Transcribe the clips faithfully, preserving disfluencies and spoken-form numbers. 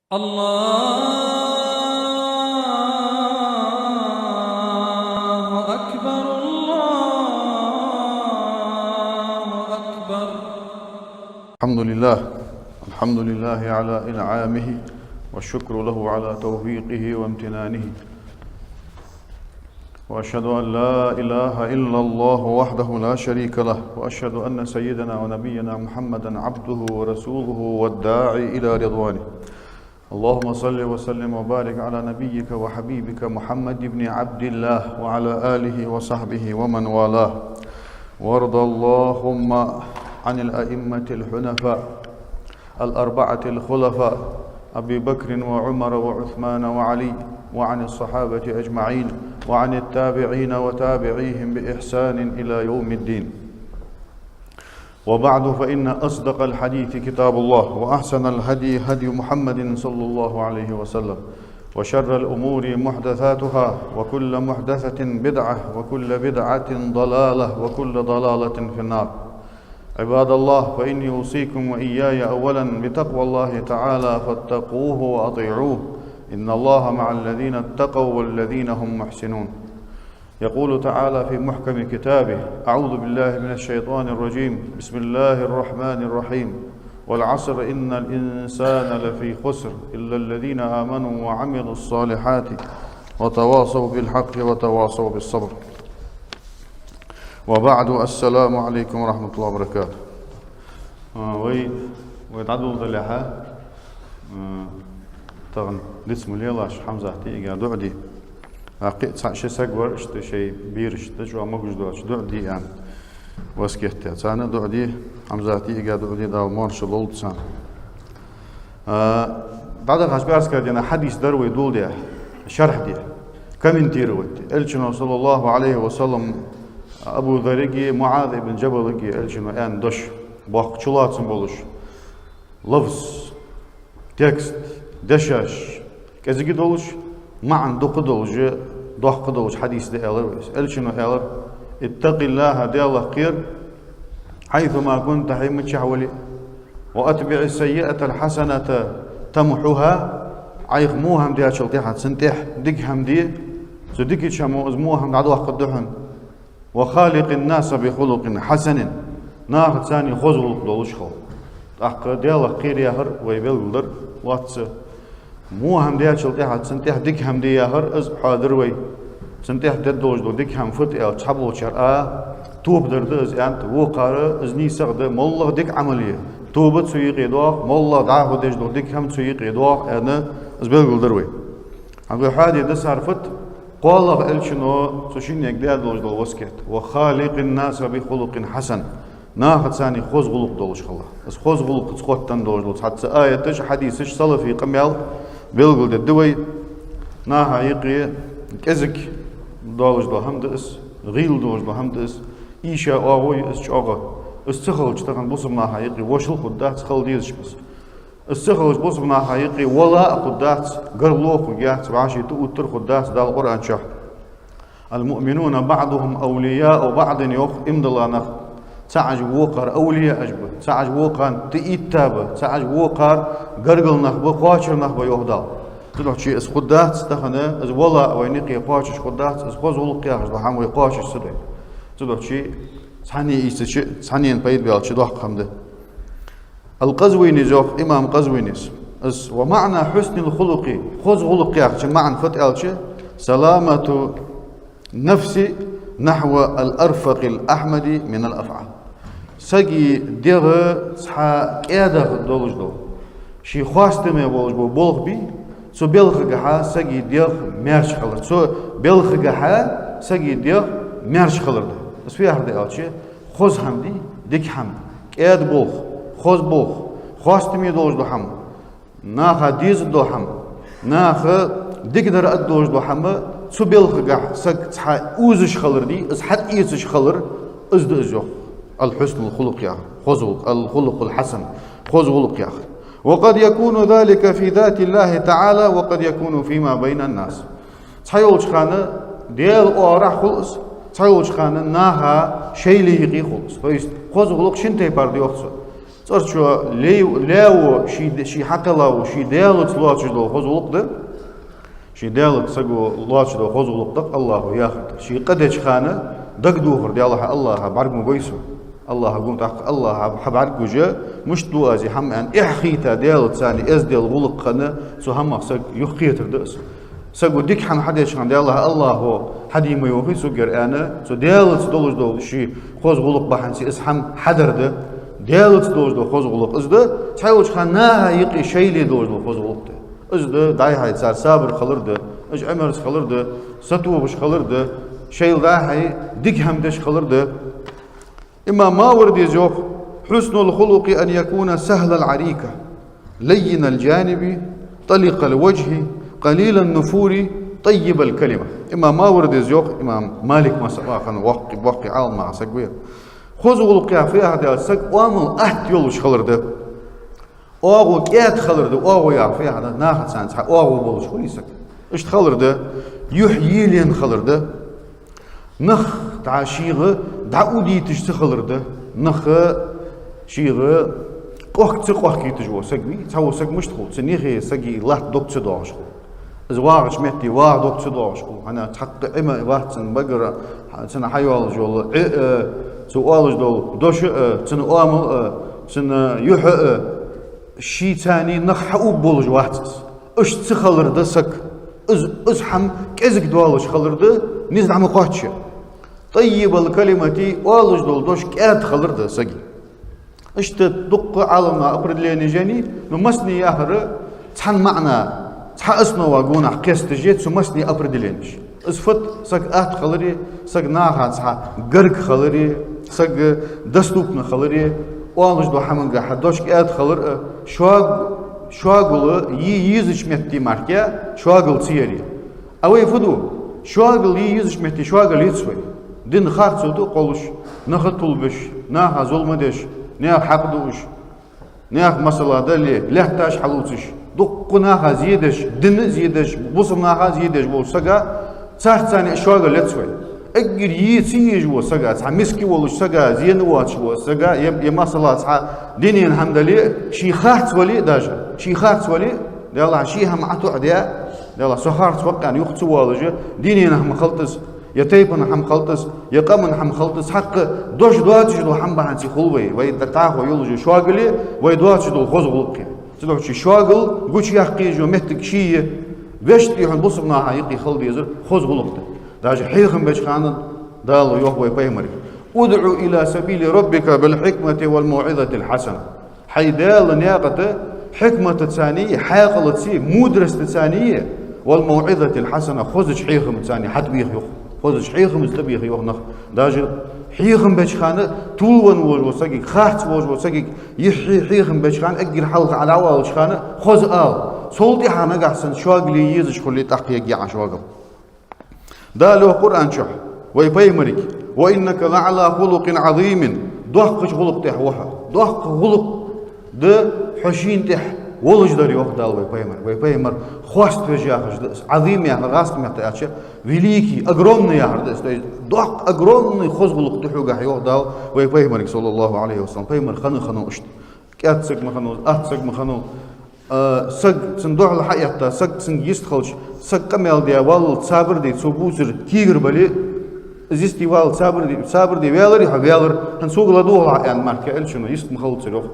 الله أكبر، الله أكبر. الحمد لله، الحمد لله على إنعامه، والشكر له على توفيقه وامتنانه. وأشهد أن لا إله إلا الله وحده لا شريك له، وأشهد أن سيدنا ونبينا محمدا عبده ورسوله والداعي إلى رضوانه. اللهم صل وسلم وبارك على نبيك وحبيبك محمد بن عبد الله وعلى آله وصحبه ومن والاه. وارض اللهم عن الأئمة الحنفاء الأربعة الخلفاء أبي بكر وعمر وعثمان وعلي، وعن الصحابة أجمعين، وعن التابعين وتابعيهم بإحسان إلى يوم الدين. وبعد، فإن أصدق الحديث كتاب الله، وأحسن الهدي هدي محمد صلى الله عليه وسلم، وشر الأمور محدثاتها، وكل محدثة بدعة، وكل بدعة ضلالة، وكل ضلالة في النار. عباد الله، فإني أوصيكم وإياي أولا بتقوى الله تعالى، فاتقوه وأطيعوه، إن الله مع الذين اتقوا والذين هم محسنون. يقول تعالى في محكم كتابه: أعوذ بالله من الشيطان الرجيم، بسم الله الرحمن الرحيم، والعصر إن الإنسان لفي خسر، إلا الذين آمنوا وعملوا الصالحات وتواصوا بالحق وتواصوا بالصبر. وبعد، السلام عليكم ورحمة الله وبركاته. А, вай, вай дӀадоладалехьа, а, тахан диц ма лелаш, Хьамзата йиӀига дуӀа де. А, кхы а цхьа ши саг вар, иштта шоай берашта чӀоагӀа могаш доацаш дуӀа де аьнна васкет даь. Царна дуӀа де, Хьамзата йиӀига дуӀа де, Дала маршалла лолда царна. А, дӀадахача пӀаьраска дийнахьа хьадис дар вай доладе, шархь де, комментировать де. Элчано, саллаллахӀу Ӏалайхи ва саллам, Абу Заррига, МуӀаз ибн Джабалага Элчано аьнна дош, боккха чулоацам болаш, лафз, текст, дешаш кӀезига долаш, маӀан дукха долаш, доккха долаш хьадис да аьлар вай. Элчано аьлар: «اتق الله», Далах кхера, «حيثما كنت», хьо мичахьа вале а, «وأتبع السيئة الحسنة تمحها», Ӏайха во хӀама дечул тӀехьа цунна тӀехьа дика хӀама де, цу дикача хӀамо из во хӀама дӀадоаккхаргда хьона. «وخالق الناس بخلق حسن», нахаца цхьана хоза гӀулакх долаш хила. ТӀаккха Далах кхера яхар вай белгалдар вац. Во хӀама дечул тӀехьа цунна тӀехьа дика хӀама де яхар, из хьоадаьр вай. Цунна тӀехьа дергдолаш дола дика хӀама фуд аьлча, цхьаболчар а, тоба дар да из аьннад, вокхар а, из нийса а да, моллагӀа дика Ӏамал е тоба цу юкъе доагӀа, моллагӀа дӀахо деш дола дика хӀама цу юкъе доагӀа аьнна, из белгалдаьр вай. Хьанга хьоаде дисар фуд, кхоалагӀа Элчано цу шиннега даь долаш дола васкет: «وخالق الناس بخلق حسن». Нахаца цхьана хоза гӀулакх долаш хила. Из хоза гӀулакхаца хоттаденна долаш дола цхьацца аяташ, хьадисаш, салафий къамаьл белгалдергда вай. Наха юкъе кӀезига долаш дола хӀама да из, гӀийла долаш дола хӀама да из, ийша оагӀув я из чӀоагӀа. Из ца хилча, тахан бусалба наха юкъе вошал хургдац, хила дезача беса. Из ца хилча, бусалба наха юкъе вала а хургдац, гаргало а хургьяц, вӀаший тӀаоттар а хургдац, Дала Къуръан чу: «المؤمنون بعضهم أولياء بعض», йоах, иман дола нах цаӀаш вокхар авлияаш ба, цаӀаш вокхарна тӀаэтта ба, цаӀаш вокхар гаргара нах ба, кхоачара нах ба, йоах Дала. Цудухьа из хургдац тахан, из вала вайна юкъе кхоачаш хургдац, из хоза гӀулакх яхаш дола хӀама вай кхоачаш ца дой. Цудухьа цхьанне ийцача, цхьаннена пайда баьлча доккха хӀама да. Ал-Къазвинис йоах, имам Къазвинис. Из: «ومعنى حسن الخلق», хоза гӀулакх яхача маӀан фуд аьлча: «سلامة النفس نحو الأرفق الأحمد من الأفعال». Сага дегӀ цхьа кӀаьдагӀа долаш дола, ший хоастаме болаш бола болх бий, цу балхагахьа сага дегӀ маьрша хилар, цу балхагахьа сага дегӀ маьрша хилар да. Из фу яхар да аьлча, хоза хӀама дий, дика хӀама, кӀаьда болх, хоза болх, хоастаме долаш дола хӀама, наха дезаш дола хӀама, наха дикадар а долаш дола хӀама, цу балхагахьа саг цхьа узаш хилар дий, из хьатӀаэцаш хилар, из да из, йоах. Ал-хьуснуль хулукъ яхар, хоза гӀулакх, ал-хулукъуль хьасан, хоза гӀулакх яхар. «وقد يكون ذلك في ذات الله تعالى، وقد يكون فيما بين الناس». Цхьайолча хана Даьла оагӀорахьа хул из, цхьайолча хана наха шоайла юкъе хул из. То есть хоза гӀулакх шин тайпара да, йоах цо. Цкъарчо лей-, лаьво ший де-, ший хьакхелла вола, ший Даьлаца лоацаш дола хоза гӀулакх да. Ший Даьлаца саго лоацаш дола хоза гӀулакх да-кх АллахӀо яхар. Ший къа деча хана дагадохар, Даьлахьа, АллахӀа бӀарг ма гой сона. АллахӀа гу-, тӀаккха АллахӀа хьа бӀарг гуш, мишта ду аз из хӀама аьнна, эхь хийтта Даьлаца царна эздел гӀулакх хинна, цу хӀамах саг юхакхетар да из. Саго дика хӀама хьадеча хана, Даьлахьа, АллахӀо хьадийма йоахий согара аьнна, цу Даьлаца долаш дола ший хоза гӀулакх бахьанца из хӀама хьадар да. Даьлаца долаш дола хоза гӀулакх из да, цхьайолча хана наха юкъе шоайла долаш дола хоза гӀулакх да. Из да, дӀай-хьай цар сабар хилар да, уж Ӏимерза хилар да, сатохаш хилар да, шоайла дӀай-хьай дика хӀама деш хилар да. Имам Мавардис йоах: «حسن الخلق أن يكون سهل العريكة، لين الجانب، طلق الوجه، قليل النفور، طيب الكلمة». Имам Мавардис йоах, имам Малика мазхӀабах воккха, воккха Ӏалам саг ва ер. Хоза гӀулакх яхар фу яхар да аьлча, саг оамал атта йолаш хилар да. ОагӀув кӀаьда хилар да, оагӀув яхар фу яхар да, нахаца цхьа оагӀув болаш хулий саг. Иштта хилар да, юхь елаенна хилар да. Нах дӀа шийга дӀаудийташ ца хилар да. Нах шийга къохка ца къохкийташ вола саг вий, цхьавола саг мишта хул, цу нахе сага латта дог ца доагӀаш хул. Из вагӀача метте вагӀа дог ца доагӀаш хул. ХӀана, цхьаккха Ӏема вац цун багара, цунна хьайоалаш йола Ӏе а, цо оалаш дола дош а, цун оамал а, цун юхь а, шийца цхьана нах хьаубболаш вац из. Иштта ца хилар да саг. Из, из хӀама кӀезига долаш хилар да, низ дӀа ма кхоачча. طيب الكلمة, оалаш дола дош кӀаьда хилар да сага. Иштта дуккха Ӏалама определени еннай, но массане яхар цхьан маӀан, цхьа основа гонахьа кхесташ я цу массане определенеш. Из фуд: саг атта хилари, саг наха цхьа гарга хилари, саг доступна хилари, оалаш дола хӀамангахьа дош кӀаьда хилар а, шог-, шогал е езача метте мара шогал ца яри. А вай фу ду? Шогал е езача метте шогал ец вай. Дин харцо ду кхоллаш, нах тувлабеш, наха зулам деш, наьха хьакъ дуаш, наьха, масала дале, лаьтташ хьалувцаш, дуккха наха зе деш, дина зе деш, бусалба наха зе деш волча сага, царца цхьана шогал ец вай. Эггара е ца езаш вола сага, цхьа миска волаш сага, зена воацаш вола сага, е, е, масала, цхьа дунен хӀама дале, ший харц вале а даже, ший харц вале а, Даьлахьа, ший хӀама Ӏа тоӀадаь, Даьлахьа, со харц ва-кх аьнна юха ца воалаш, дунен хӀама хилда из, е тайпан хӀама хилда из, е къаман хӀама хилда из, цхьаккха дош доацаш дола хӀама бахьанца хул вай, вай дӀахо йолаш йола шогал а, вай доацаш дола хоза гӀулакх а. Цудухьа шогал гучаяккха езаш йола моттиг ший я, вешта, дий хьона, бусалба наха юкъе хила дезар хоза гӀулакх да. Даже хьехам беча хана Дала йоах вай пайхамарга: «ادع إلى سبيل ربك بالحكمة والموعظة الحسنة». Хьай Даьла наькъа тӀа хьикматаца а, хьаькъалца а, мудростаца а, والموعظة الحسنة, хозача хьехамца а хьатӀабеха, йоах. Хозача хьехамца тӀабеха, йоах, нах. Даже хьехам беча хана, тувлавенна волаш волча сагага, харц волаш волча сагага, е хье-, хьехам беча хана, эггара хьалха Ӏа дӀавоалача хана хоза ала. Цул тӀехьагӀа нагахьа санна шогал е езаш хуле, тӀаккха ергья Ӏа шогал. Дала йоах Къуръан чу вай пайхамарга: «وإنك لعلى خلق عظيم». Доккхача гӀулакха тӀа ва хьо. Доккха гӀулакх да хьо шийна тӀа волаш дар, йоах Дала вай пайхамарга. Вай пайхамар хоаставеш яхаш да из. Ӏазим яхар гӀазкхий меттала аьлча великий, огромный яхар да из. То есть доккха, огромный хоза гӀулакх да хьогахьа, йоах Дала вай пайхамарга, صلى الله عليه وسلم. Пайхамар хинна хиннав иштта. КӀаьда саг ма хиннав, атта саг ма хиннав. А, саг цунна духьала хьаэтта, саг цунга йист хилча, саг къамаьл даь валлалца сабар де, цо бувцар кегар бале, из йисте валлалца сабар де, сабар де ваьларий хьо? Ваьлар. ХӀанз сога ладувгӀалахь аьнна мара элчано йист ма хилацар, йоах.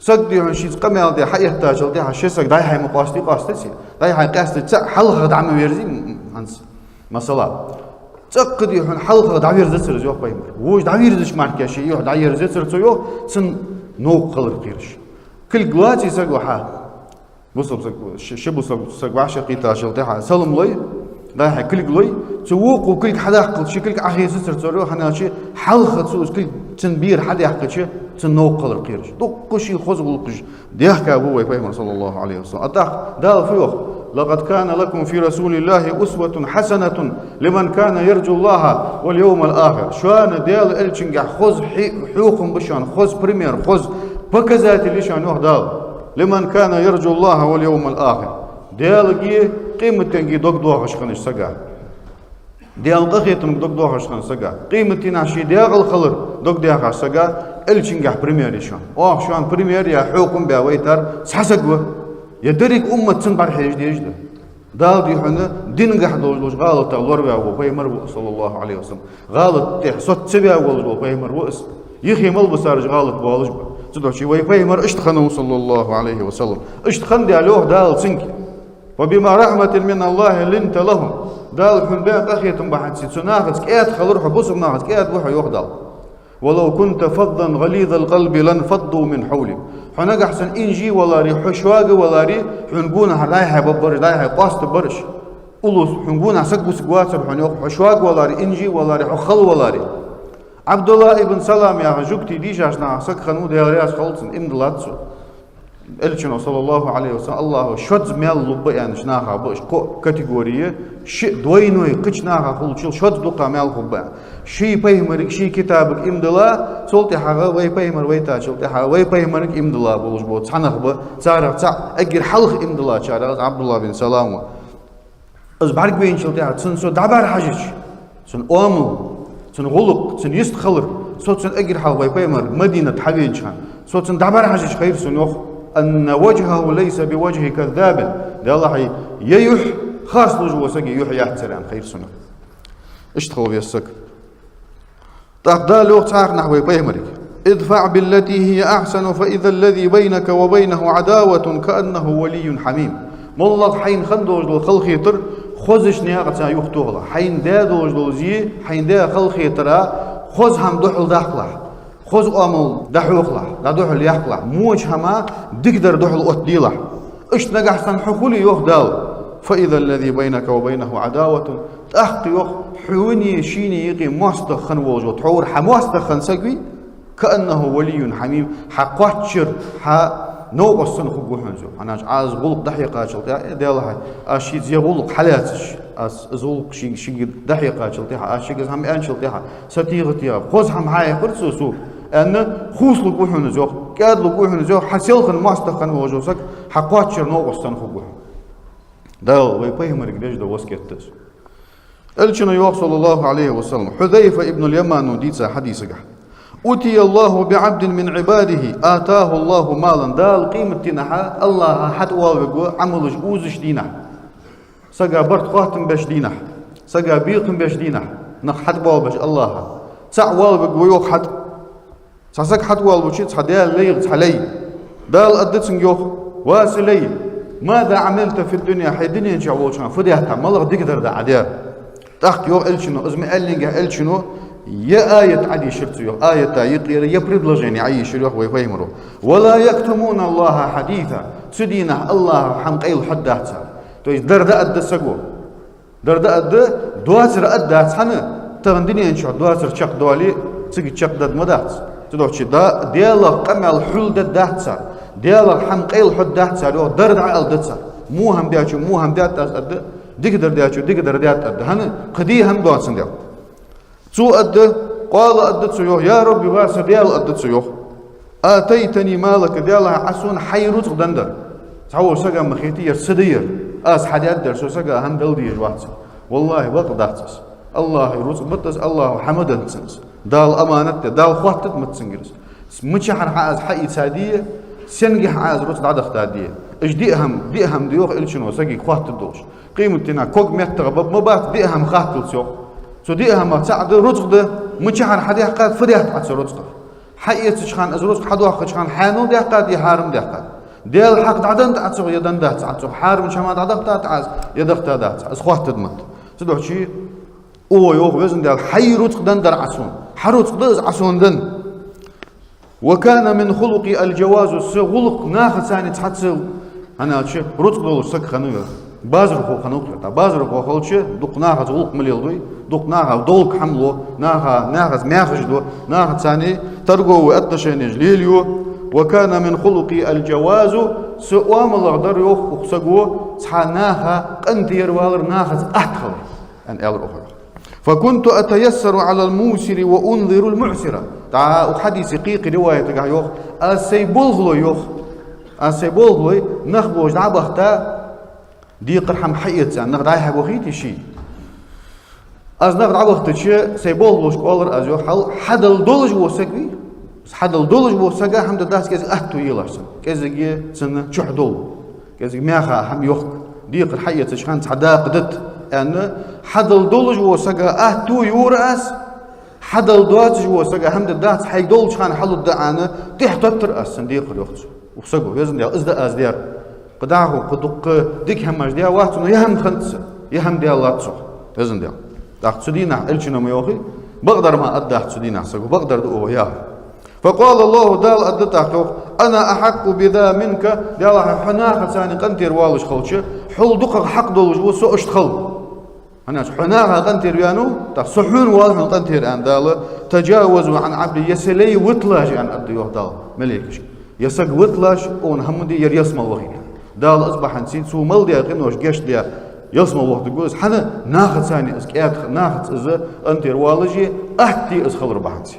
Саг, дий хьона, шийца къамаьл даь хьаэттачул тӀехьагӀа ши саг дӀай-хьай ма къоастий, къоастац. ДӀай-хьай къаьстача цаӀ хьалхагӀа дӀа ма верзий, хӀанз. Масала, цӀаккха, дий хьона, хьалхагӀа дӀаверзацар из, йоах пайхамара. Вож дӀавийрзача мара ший юхь дӀаерзацар цо, йоах, цун новкъа хилар кхераш. Кулг лоаций саго хьа? Бусалба саг, ши, ши бусалба саг вӀашагӀкхийтачул тӀехьагӀа салам лой, дӀай-хьай кулг лой, цу вокхо кулг хьадаккхалца ший кулг Ӏохецацар цо, йоах, хӀана аьлча хьалха цо из кулг цун бера хьадаьккхача, цун новкъа хилар кхераш. Дуккха ший хоза гӀулакхаш даьхка ва вай пайхамар, صلى الله عليه وسلم. А тӀаккха Дала фу йоах: «لقد كان لكم في رسول الله أسوة حسنة لمن كان يرجو الله واليوم الآخر». Шоана Даьла элчангахьа хоза хье-, хьехам ба шоана, хоза пример, хоза показатель я шоана, йоах Дала. «لمن كان يرجو الله واليوم الآخر». Даьлагеи къематденагеи дог доахаш хиннача сага. Даьла къахетамга дог доахаш хинна сага, къематдийнахьа ший декъала хилар дог доахаш сага, Элчангахь пример я шоана. Оаха шоана пример я хьокхам баь вайтар цхьа саг ва. Е деррига уммат цунна бӀарахьежа дезаш да. Дала дийхьа динагахь долаш долча гӀалатах лораваь вола пайхамар ва, саллаллахӀу Ӏалайхи ва саллам. ГӀалат тӀехьа соцаваь волаш вола пайхамар ва из. Юхе мел бисараш гӀалат болаш ба. Цудухьа вай пайхамар иштта хиннав, саллаллахӀу Ӏалайхи ва саллам. Иштта хиннад аьле йоах Дала цунга. «فبما رحمة من الله لنت لهم». Дала хьона баь къахетам бахьанца цу нахаца кӀаьда хилар хьо, бусалба нахаца кӀаьда ва хьо, йоах Дала. «ولو كنت فظا غليظ القلب لانفضوا من حولك». Хьо нагахьа санна инжи валаре, хьо шога валаре, хьона гонахьара дӀай-хьай баббараш, дӀай-хьай къоастабараш. Уллув хьона гонахьа саг вусаргвацар хьона, йоах, хьо шога валаре, инжи валаре, хьо хала валаре. Ӏабдуллахь ибн Салам яха жугтий дийшача нахах саг хиннав, Даьла раьза хилва цунна, иман диллад цо. Элчано, саллаллахӀу Ӏалайхи ва саллам, АллахӀа шозза маьл лургба аьннача нахах ба уж кхо категори, шиъ двойной кхыча нахах хулачул шозза дукха маьл хургба. Ший пайхамарга, ший китабага иман дилла, цул тӀехьагӀа вай пайхамар вайтачул тӀехьагӀа вай пайхамарга иман дилла болаш бола цхьа нах ба, царех цаӀ эггара хьалха иман диллачарех из Ӏабдуллахь бин Салам ва. Из бӀаргавайначул тӀехьагӀа цунна со дӀабӀарахьежача, цун оамал, цун гӀулакх, цун йистхилар, со цунна эггара хьалха вай пайхамар Мадинате хьавенача хана, со цунна дӀабӀарахьежача хайра сона, йоах: «أن وجهه ليس بوجه كذاب». Даьллахьа, ер юхь харц лувш волча сага юхь яцар, аьнна, хайра сона. Иштта хила веза саг. ТӀаккха Дала йоах цхьаннахьа вай пайхамарга: «ادفع بالتي هي أحسن فإذا الذي بينك وبينه عداوة كأنه ولي حميم». МоллагӀа хьайна хинна долаш дола халахетар хозача наькъаца юхатохалахь. Хьайна даь долаш дола зе, хьайна даь халахетар хоза хӀама духьал даккхалахь. Хоза оамал дӀахьокхалахь, дӀадухьалъяккхалахь. Воча хӀаман дикадар духьалъоттаделахь. Иштта нагахьа санна хьо хуле, йоах Дала: «فإذا الذي بينك وبينه عداوة». ТӀаккха, йоах, хьонеи шийнеи юкъе моастагӀа хинна волаш вола, тхьовра хьа моастагӀа хинна саг вий, «كأنه ولي حميم», хьа кхоачара хьа новкъост санна хургва хьона из, йоах. ХӀана аьлча Ӏа из гӀулакх дӀахьекхачул тӀехьагӀа, э, Даьллахьа, аз шийца ер гӀулакх хьалаьцача, аз из гӀулакх шийга, шийга дӀахьекхачул тӀехьагӀа, аз шийга из хӀама аьнначул тӀехьагӀа, сатийгӀа-тийгӀа, хоза хӀама хьахьекхар цо сога, аьнна, хувцалургва хьона из, йоах, кӀаьдлургва хьона из, йоах, хьа селхан моастагӀа хинна волаш вола саг хьа кхоачара новкъост санна хургва хьона. Дала вай пайхамарга деш дола васкет да из. Элчано йоах, саллаллахӀу Ӏалайхи ва саллам, Хьузайфа ибн аль-Ямана дийцача хьадисагахь: «أتي الله بعبد من عباده آتاه الله مالا». Дала къематдийнахьа АллахӀа хьатӀавоалавергва Ӏамалаш узаш дийнахьа, сага барт хоттам беш дийнахьа, сага бекхам беш дийнахьа, нах хьатӀабоалабеш АллахӀа. ЦаӀ воалавергва, йоах, хьатӀа. Цхьа саг хьатӀавоалавича, цхьа Даьла лайх, цхьа лай. Дала аргда цунга, йоах: «Ва са лай, ماذا عملت في الدنيا», хьо дунен чу волча хана фу даьд хьа, малагӀа дикадар даьд хьа? ТӀаккха йоах Элчано, из ма аьллинге Элчано ер аят Ӏодийшар цо, йоах, аята юкъера ер предложени Ӏойийшар, йоах, вай пайхамаро: «ولا يكتمون الله حديثا». Цу дийнахьа АллахӀа хӀама къайладаьдац цар. То есть дар даьд саго. Дар даьд, доацар аргдац хьона, тахан дунен чу доацар чакхдоале, цига чакхдаргдац. Цудухьа да-, Даьлах къамаьл хьулдаргдац цар, Даьлах хӀама къайладаьдац цар, йоах, дар дӀааларгда цар. Во хӀама даьчо во хӀама даьд аз аргда, дикадар даьчо дикадар даьд аргда. ХӀана? Кхы де хӀама доацандаь. Цо аргда, къала, аргда цо, йоах: «يا رب», ва са Даьла, аргда цо, йоах, «آتيتني مالك», Даьллахьа, Ӏа сона хьай рузкъа деннадар. Цхьаволча сага ма хетий ер са да ер, аз хьадаьдар, со сага хӀама дала дезаш вац. ВаллахӀи, бакъ дац из. АллахӀа рузкъа ба из, АллахӀа хӀама деннад цунна из. Дала аманат даьд, Дала хоаттаргда ма цунгара из. Мичахьара хьа аз хьаийцадий, сенгахьа Ӏа из рузкъа дӀадахийтадий. Уж диъ хӀама, диъ хӀама да, йоах Элчано, сагага хоаттаргдолаш. Къематдийнахьа ког меттах баб ма бац диъ хӀама хатталца, йоах. Цу диъ хӀамах цаӀ да рузкъа да, мичахьара хьадаьккхад, фу даьд Ӏа цу рузкъах. Хьаэцача хана, из рузкъа хьадоаккхача хана хьанал даьккхад е хьарам даьккхад. Даьла хьакъ дӀаденнад Ӏа цох е деннадац Ӏа цох, хьарамча хӀамах дӀадахийтад Ӏа из е дахийтадац Ӏа, из хоаттаргда ма. Цудухьа, о, йоах Везан Даьла, хьай рузкъа деннадар Ӏа сона. Хьа рузкъа да из Ӏа сона денна. «وكان من خلقي الجواز», са гӀулакх нахаца цхьацца, хӀана аьлча рузкъа долаш саг хиннав ер. Базархо хиннав ер. ТӀаккха базархо хилча, дукха нахаца гӀулакх ма леладой, дукха наха долг хӀама лу, наха, нахаца мехаш ду, нахаца торговые отношенеш лелаю. «وكان من خلقي الجواز», са оамалах дар, йоах, укх саго цхьа наха къинтӀера валар, нахаца атта хилар, аьнна, аьлар укхо. «فكنت أتيسر على الموسر وأنظر المعسر». ТӀаккха укх хьадиса кхы-кхы риваятагахь йоах: аз сай болхлой, йоах, аз сай болхлой нах болча дӀа а бахийта, декхар хӀама хьаэца, нах дӀа-хьа бохийта ший. Аз нах дӀавахийтача, сай болх болаш кӀоаллар аз, йоах, хьал, хьадала долаш вола саг вий? Хьадала долаш вола сага хӀама де дац кӀезига аьттув елаш цунна. КӀезига цунна чухь дола. КӀезига мехах хӀама йохка. Декхар хьаэцача хана цхьа дакъа дита, аьнна, хьадала долаш вола сага аьттув йора аз, хьадала доацаш вола сага хӀама де дац, хьайга долча хана хьалургда аьнна, тӀехьатеттар аз цунна декхар, йоах цо. Укх саго, везан Даьла, из да аз даьр. Кхы дӀахо, кхы дукха дика хӀамаш даь вац, но ер хӀама хиннад са, ер хӀама даьллад сох, везан Даьла. ТӀаккха цу дийнахьа Элчано ма йоахий, бакъдар ма аргдац цу дийнахьа саго, бакъдар да оаха яхар. فقال الله, Дала аргда тӀаккха йоах: أنا أحق بذا منك, Даьллахь, хьо нахаца къинтӀера валаш хилча, хьол дукхагӀа хьакъ долаш ва со иштта хила. ХӀана аьлча хьо наха къинтӀера ваьннав, тӀаккха со хьона воал хьона къинтӀера, аьнна Дала, تجاوزوا عن عبدي, я са лай виталаш, аьнна аргда йоах Дала малейкашка. Я саг виталаш, цун хӀама де, ер ялсмала вахийта. Дала из бахьанца, цо мел даь къинош гешт даь, ялсмала вахийтаргва из, хӀана нахаца из кӀаьда, нахаца из къинтӀера валаш, атта из хилар бахьанца.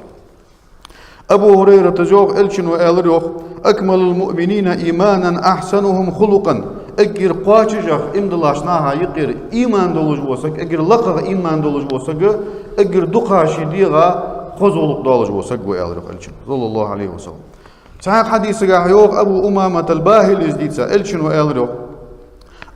Абу ХӀурайрата йоах, Элчано аьлар йоах: أكمل المؤمنين إيمانا أحسنهم خلقا. Эггара кхоачашагӀа иман долаш наха юкъера иман долаш вола саг, эггара лакхагӀа иман долаш вола саг, эггара дукха ший дегӀа хоза гӀулакх долаш вола саг ва, аьлар йоах Элчано, صلى الله عليه وسلم. Цхьан хьадисагахь йоах Абу Умамат аль-БахӀилийс дийца, Элчано аьлар йоах: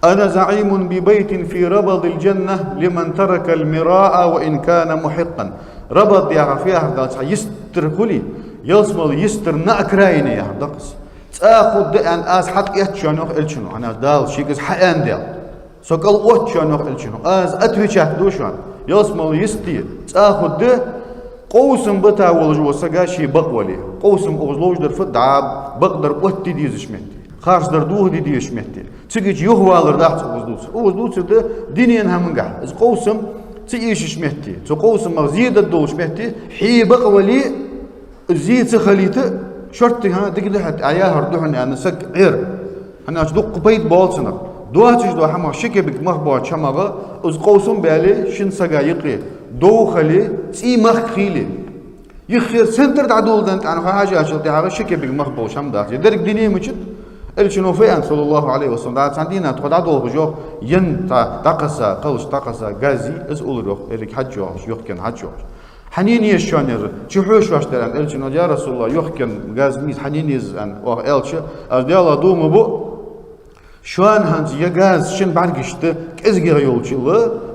أنا زعيم ببيت في ربض الجنة لمن ترك المراء وإن كان محقا. Рабад яхар фу яхар да, цхьа йистар хуле, ялсмала йистар на окраине яхар да-кх из. ЦӀа хургда аьнна аз хьатӀаэц шоана, йоах Элчано, хӀана аьлча Дала шийга из хьааьннад. Со кӀал отт шоана, йоах Элчано, аз отвечать ду шоана. Ялсмала йисте цӀа хургда, къовсам бита волаш вола саг ший бакъ вале. Къовсам укхаза ловш дар фуд, дӀа бакъдар оттаде дезача метте, харцдар дохаде дезача метте. Цига чу юхавалар дац укхаза дувцар. Укхаза дувцар да дунен хӀамангахь. Из къовсам ца эшача метте, цу къовсамах зе дергдолча метте, хье бакъ вале, зе ца хилийта, шортта, хӀа, дика да хӀаьта, Ӏа яхар да хьона, аьнна, саг Ӏер. ХӀана аьлча дукха пайда боал цунах. Доацаш дола хӀамах, ши кепиг мах боацача хӀамах, из къовсам бале, шин сага юкъе дов хиле, цӀий махка хиле. Юххера центр дӀадоладенна тӀехьа, хьажачул тӀехьагӀа ши кепиг мах болаш хӀама дац. Деррига дуне мичад? Элчано фу аьннад, صلى الله عليه وسلم, дӀа цхьан дийнахьа тхо дӀадолхаш йоах, ен тӀа дӀакхесса, кхалш дӀакхесса газ йий, из уллар йоах, еррига хьаж йоахаш, юхкенна хьаж йоахаш. Хьанна я еза шоана ер, чухьош ваш дар, аьнна, Элчано, я РасулаллахӀ, юхкенна газ мийса, хьанна я еза из, аьнна, оаха аьлча, аз Даьлах дув ма буъ, шоана хӀанз ер газ шун бӀаргашта кӀезигагӀа йолчул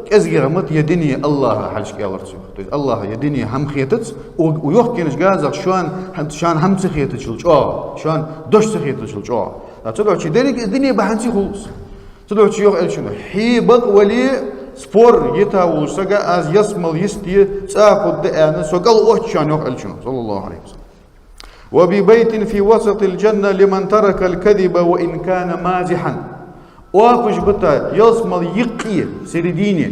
кӀезигагӀа ма да ер дуне АллахӀа хьалхашка, аьлар цо. То есть АллахӀа ер дуне хӀама хетац, у, у юхкеннача газах шоана хӀан-, шоана хӀама ца хетачул чӀоагӀа, шоана дош ца хетачул чӀоагӀа. Цудухьа деррига из дуне бахьанца хул из. Цудухьа йоах Элчано, хье бакъ вале, спор йита волча сага аз ялсмала йисте цӀа хургда аьнна, со кӀал отт шоана, йоах Элчано, صلى الله عليه وسلم. وببيت في وسط الجنة لمن ترك الكذب وإن كان مازحا. Оапаш бита ялсмала юкъе, середине,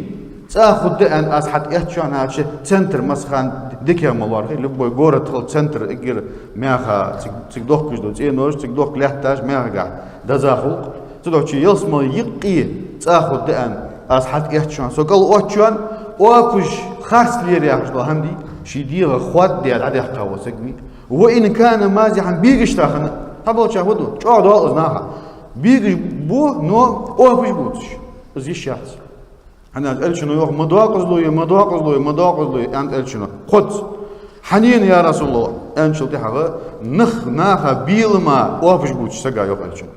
цӀа хургда аьнна аз хьатӀаэц шоана, хӀана аьлча центр массахана дикагӀа ма лоархӀий, любой город хила центр, эггара мехах, цига, цига дохкаш дола цӀенош, цига дохка лаьтташ мехагахь деза хул-кх. Цудухьа ялсмала юкъе цӀа хургда аьнна аз хьатӀаэц шоана, со кӀал отт шоана, оапаш харцлера яхаш дола хӀама дий, ший дегӀа хоаддаь дӀадаьккха вола саг вий. وإن كان مازحا, бегашта хинна, хьаболча фу ду, чӀоагӀа доал из наха. Бегаш бу, но оапаш бувцаш, из йиш яц. ХӀана аьлча Элчано йоах, ма доакъазлой, ма доакъазлой, ма доакъазлой, аьннад Элчано. Кхозза. Хьанна, я РасулаллахӀ, аьнначул тӀехьагӀа, нах, наха белама оапаш бувцача сага, йоах Элчано.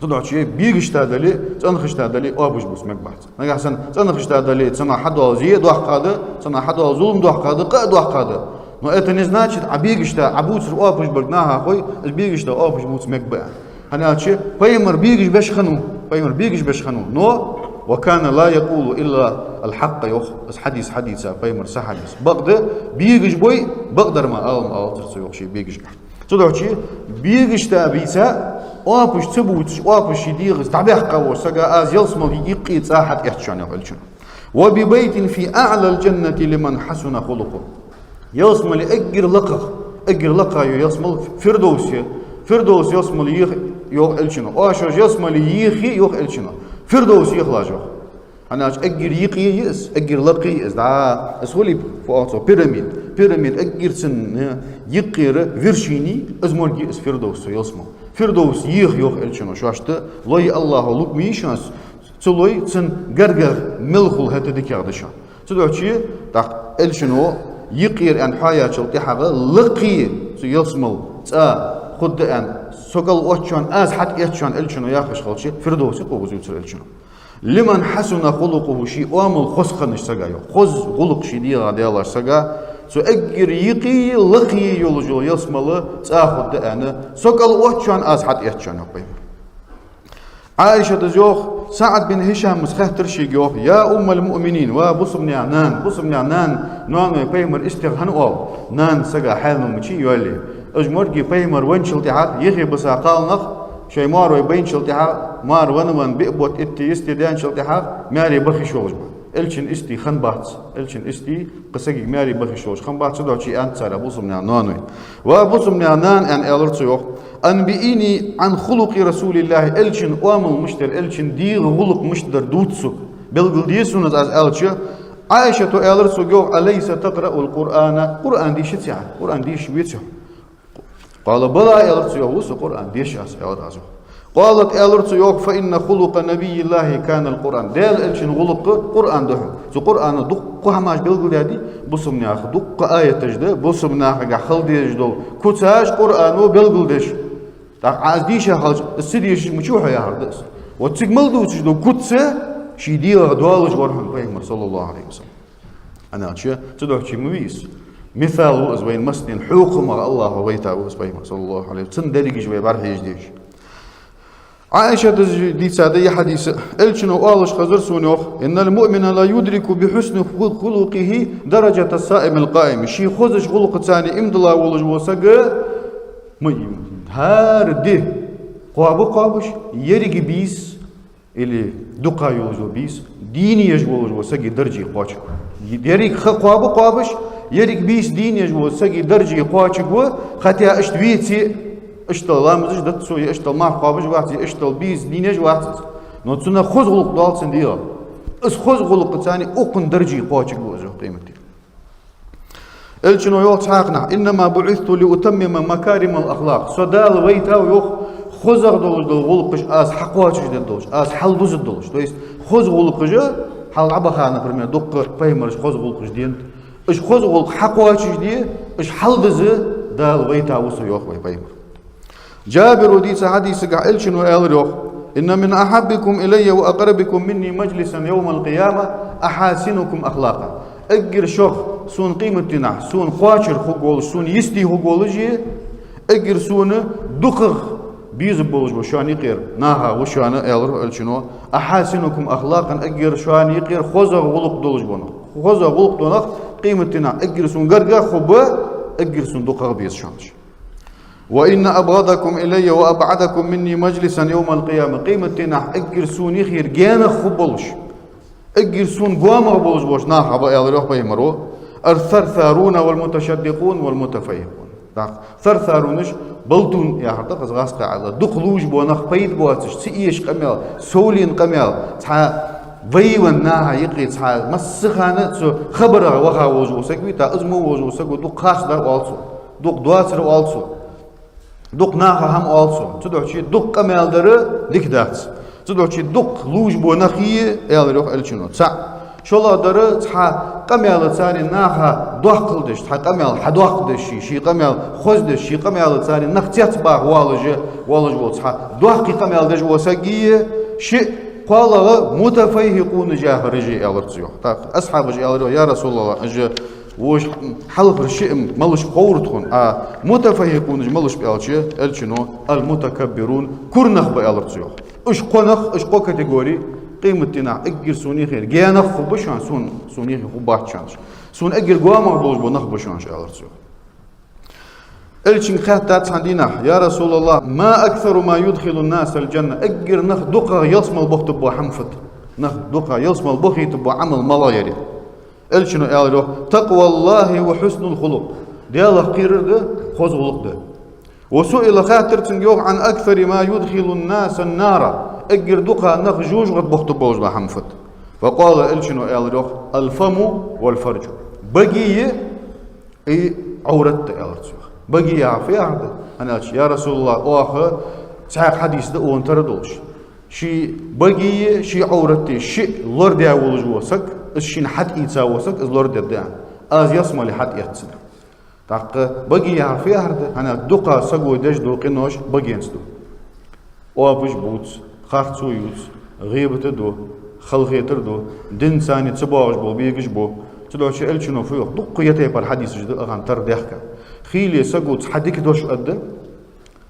Цудухьа бегашта дале, цӀенхашта дале, оапаш бувца мегаш бац. Нагахьа санна цӀенхашта дале, цунах хьадоал зе доккха да, цунах хьадоал зулам доккха да, къа а доккха да. Но это не значит, Ӏа бегашта, Ӏа бувцар оапаш барг наха хой, из бегашта оапаш бувца мегаш ба. ХӀана аьлча пайхамар бегаш беш хиннав, пайхамар бегаш беш хиннав. Но وكان لا يقول إلا الحق, йоах, из хьадис, хьадиса, пайхамара са хьадис. Бакъда бегаш бой, бакъдар ма ала, ма алацар цо, йоах, ший бегашка. Цудухьа бегашта бийца, оапаш ца бувцаш, оапаш ший дегӀаца дӀабаьккха волча сага аз ялсмала юкъе цӀа хьатӀаэц шоана, йоах Элчано. وببيت في أعلى الجنة لمن حسن خلقه. Ялсмале эггара лакхагӀа, эггара лакхагӀа йола ялсмала Фирдовс я. Фирдовс ялсмала йоах, йоах Элчано. Оаш ялсмале еха, йоах Элчано. Фирдовс ехалаш, йоах. ХӀана аьлча эггара юкъе я из, эггара лакхе я из, дӀа, из хулий, фу оал цох, пирамида. Пирамида эггара цун юкъера вершине, из морг я из Фирдовс, цу ялсмала. Фирдовс еха, йоах Элчано, шоашта лой АллахӀа лукъма йий шоана, цу лой цун гаргагӀа мел хул хӀаьта дикагӀа да шоана. Цудухьа, тӀаккха Элчано юкъера аьнна хьоаяьчул тӀехьагӀа лакхе цу ялсмала цӀа хургда аьнна, со кӀал оттачоа, аз хьатӀаэттачоа Элчано яхаш хилча, Фирдовсе кхувсаш вувцар Элчано. «لمن حسن خلقه», ший оамал хоза хиннача сага, йоах. Хоза гӀулакх ший дегӀа долаш сага, цу эггара юкъе, лакхе йолаш йола ялсмала цӀа хургда аьнна, со кӀал оттачоа, аз хьатӀаэттачоа, йоах пайхамара. Ӏаишатас йоах, СаӀд бин ХӀишамас хаьттар шийга, йоах: «يا أم المؤمنين», ва бусалба наьха нана, бусалба наьха нана, ноаной пайхамара истигӀа хӀана оал, нана сага хьаьнал мичай йоалае. Уж моргий пайхамар венначул тӀехьагӀа, юхе бисса кхалнах, шоай маьрой байначул тӀехьагӀа, маьра венна-венна биъ бутт, итт, йист даьнначул тӀехьагӀа, маьре баха йиш йолаш ба. Элчан истий хиннабац, Элчан истий кхы сагага маьре баха йиш йолаш хиннабац, цудухьа аьннад цар бусалба наьха ноаной. «Ва бусалба наьха нана», аьнна, аьлар цо, йоах, «أنبئيني عن خلق رسول الله», Элчан оамал мишта яр, Элчан дегӀа гӀулакх мишта дар дувца сога, белгалде сона из, аз аьлча, Ӏаишата аьлар цунга, йоах: «أليس تقرأ القرآن؟» Къуръан дешац Ӏа, Къуръан дешаш веций хьо? «قال بلى», аьлар цо, йоах, ва со Къуръан деша аз, аьлар аз, йоах. «قالت», аьлар цо, йоах: «فإن خلق نبي الله كان القرآن». Даьла Элчан гӀулакх Къуръан да хьона. Цу Къуръано дуккха хӀамаш белгалдаьд, бусалба наьха дуккха аяташ да, бусалба нахагахьа хила дезаш дола куцаш Къуръано белгалдеш. ТӀаккха Ӏа из дийша хилча, из ца дешаш мича ва хьо яхар да из. Вот цига мел дувцаш дола куц ший дегӀах долаш вар хьона пайхамар, صلى الله عليه وسلم. Ана чу, цудухьа ма вий из. Мисал ва из вайна массанена хьокхамах, АллахӀа вайта ва из пайхамар, صلى الله عليه وسلم. Цун дерригаш вай бӀарахьежа дезаш. Ӏаишатас дийцад ер хьадис. Элчано оалаш хезар сона, йоах: «إن المؤمن ليدرك بحسن خلقه درجة الصائم القائم». Ший хозача гӀулакхаца иман дилла волаш вола саг, ма, хӀара ди кхоаба кхоабаш, еррига бийса или дукха йолаш йола бийса дийна еш волаш вола сага дарже кхоачаргва. Еррига ха кхоаба кхоабаш, еррига бийса дийна еш вола сага дарже кхоачаргва, хӀаьта иштта веце а, иштта ламазаш дац цо, е иштта марха кхоабаш вац, е иштта бийса дийна еш вац из. Но цунах хоза гӀулакх доал цун дегӀах. Из хоза гӀулакхаца укхун дарже кхоачаргва из, йоах, къематдийнахьа. Элчано йоах цхьаькханахьа: «إنما بعثت لأتمم مكارم الأخلاق». Со Дала вайтав, йоах, хозагӀа долаш дола гӀулакхаш аз хьакхоачашдергдолаш, аз хьалдузаргдолаш. То есть хоза гӀулакхаш, хьалха дӀабаха, например, дуккха пайхамараша хоза гӀулакхаш денад. Уж хоза гӀулакх хьакхоачашде, уж хьалдиза Дала вайтав со, йоах вай пайхамар. Джабира дийца хьадисагахьа Элчано аьлар, йоах: «إن من أحبكم إلي وأقربكم مني مجلسا يوم القيامة أحاسنكم أخلاقا». Эггара шох сона къематдийнахьа, сона кхоачара хургволаш, сона йистий хургволаш, эггара сона дукхагӀа беза болаш бола шоана юкъера наха ва шоана, аьлар Элчано, «أحاسنكم أخلاقا», эггара шоана юкъера хозагӀа гӀулакх долаш бола нах. ХозагӀа гӀулакх дола нах къематдийнахьа эггара сона гаргагӀа хургба, эггара сона дукхагӀа беза шоана уж. «وإن أبغضكم إلي وأبعدكم مني مجلسا يوم القيامة». Къематдийнахьа эггара сона юхера гаьнагӀа хургболаш, эггара сона гоамагӀа болаш бола нах ба, аьлар, йоах, пайхамаро: «الثرثارون والمتشدقون والمتفيهقون». ТӀаккха сарсарунаш, балтун яхар да-кх из гӀазкхий Ӏаьдала, дукха лувш бола нах, пайда боацаш, ца эша къамаьл, совленна къамаьл, цхьа вайвенна наха юкъе, цхьа массахана цу хабарах ваха волаш вола саг вий, тӀаккха из мо волаш вола саг ва, дукха харцдар оал цо, дукха доацар оал цо, дукха наха хӀама оал цо. Цудухьа дукха къамаьл дар дика дац. Цудухьа дукха лувш бола нах, аьлар, йоах, Элчано. ЦаӀ. ШоллагӀдар, цхьа къамаьлаца наха доккхал деш, цхьа къамаьл хьадоаккхаш, ший, ший къамаьл хоза деш, ший къамаьлаца нах цецбаха воаллаш, воаллаш вола, цхьа доккхий къамаьл деш вола саг вий. Шиъ. КхоалагӀа, мутафайхӀикъунаш яхараш, аьлар цо, йоах. ТӀаккха асхьабаша аьлар, йоах: «Я РасулаллахӀ, уж вож хьалхара шиъ малаш ба ховра тхона, а мутафайхӀикъунаш малаш ба?» аьлча, Элчано: «المتكبرون», кура нах ба, аьлар цо, йоах. Уж кхо нах, уж кхо категори къематдийнахьа эггара сона юхера гаьнагӀа хургба шоана, сона, сона юхе хургбац шоана уж. Сона эггара гоамагӀа болаш бола нах ба шоана уж, аьлар цо. Элчанга хаьттад цхьан дийнахьа: «يا رسول الله، ما أكثر ما يدخل الناس الجنة؟» Эггара нах дукхагӀа ялсмала бохийтаргбола хӀама фуд? Нах дукхагӀа ялсмала бохийтаргбола Ӏамал малагӀа я ер? Элчано аьлар, йоах: «تقوى الله وحسن الخلق». Даьлах кхерар да, хоза гӀулакх да. «وسئل», хаьттар цунга, йоах, «عن أكثر ما يدخل الناس النار». Эггара дукха нах жожагӀате бохийтаргболаш бола хӀама фуд? «فقال», Элчано аьлар, йоах: «الفم والفرج». Баги я, и Ӏоврат да, аьлар цо, йоах. Баги яхар фу яхар да? ХӀана аьлча, я РасулаллахӀ, оаха цхьаькха хьадис да укхун тара долаш. Ший баги я, ший Ӏоврат я шиъ лорадаь волаш вола саг, Из шийна хьатӀаийца вола саг, из лорадергда аьнна. Аз ялсмале хьатӀаэц цунна. ТӀаккха баге яхар фу яхар да? ХӀана, дукха саго деш дола къинош багенца ду. Оапаш бувц, харцо ювц, гӀийбат ду, халахетар ду, динца цхьана ца боагӀаш бола бегаш бу. Цудухьа Элчано фу йоах? Дукха ер тайпара хьадисаш да, ахана тара дехка. Хийла саго цхьа дика дош аргда,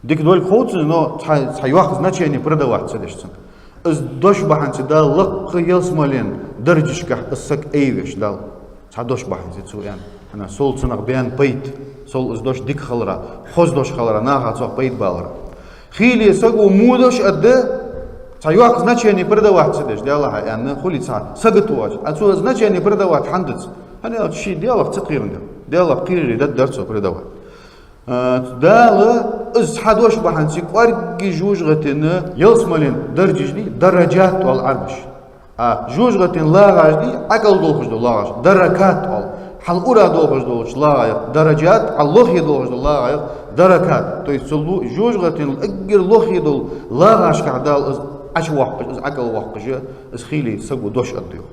дика долга ховц, но цхьа, цхьа йоккха значени придавать ца деш цунна. Из дош бахьанца Дала лакха ялсмален даржашкахь из саг айвеш Дала. Цхьа дош бахьанца цо аьнна. ХӀана, сол цунах баьнна пайда, сол из дош дика хилара, хоза дош хилара, наха цох пайда балара. Хийла саго во дош аргда, цхьа йоккха значени придавать ца деш, Даьллахьа аьнна, хулий цхьа сагота воацаш. А цо значени придавать хӀана дац? ХӀана аьлча ший Даьлах ца кхерам дар. Даьлах кхерар даргдар цо придавать. А, Дала из цхьа дош бахьанца кӀоарга жожагӀатен ялсмален даржаш дий, дараджат оал Ӏарбаша. А жожагӀатен лагӀаш дий, ӀокӀал долхаш дола лагӀаш, даракат оал. Хьал ура долхаш долча лагӀайх дараджат, хьал лохе долхаш дола лагӀайх даракат. То есть цу лу-, жожагӀатен эггара лохе дола лагӀашкахь Дала из Ӏочувоаккхаш, из ӀокӀал воаккхаш, из хийла саго дош аргда йоах.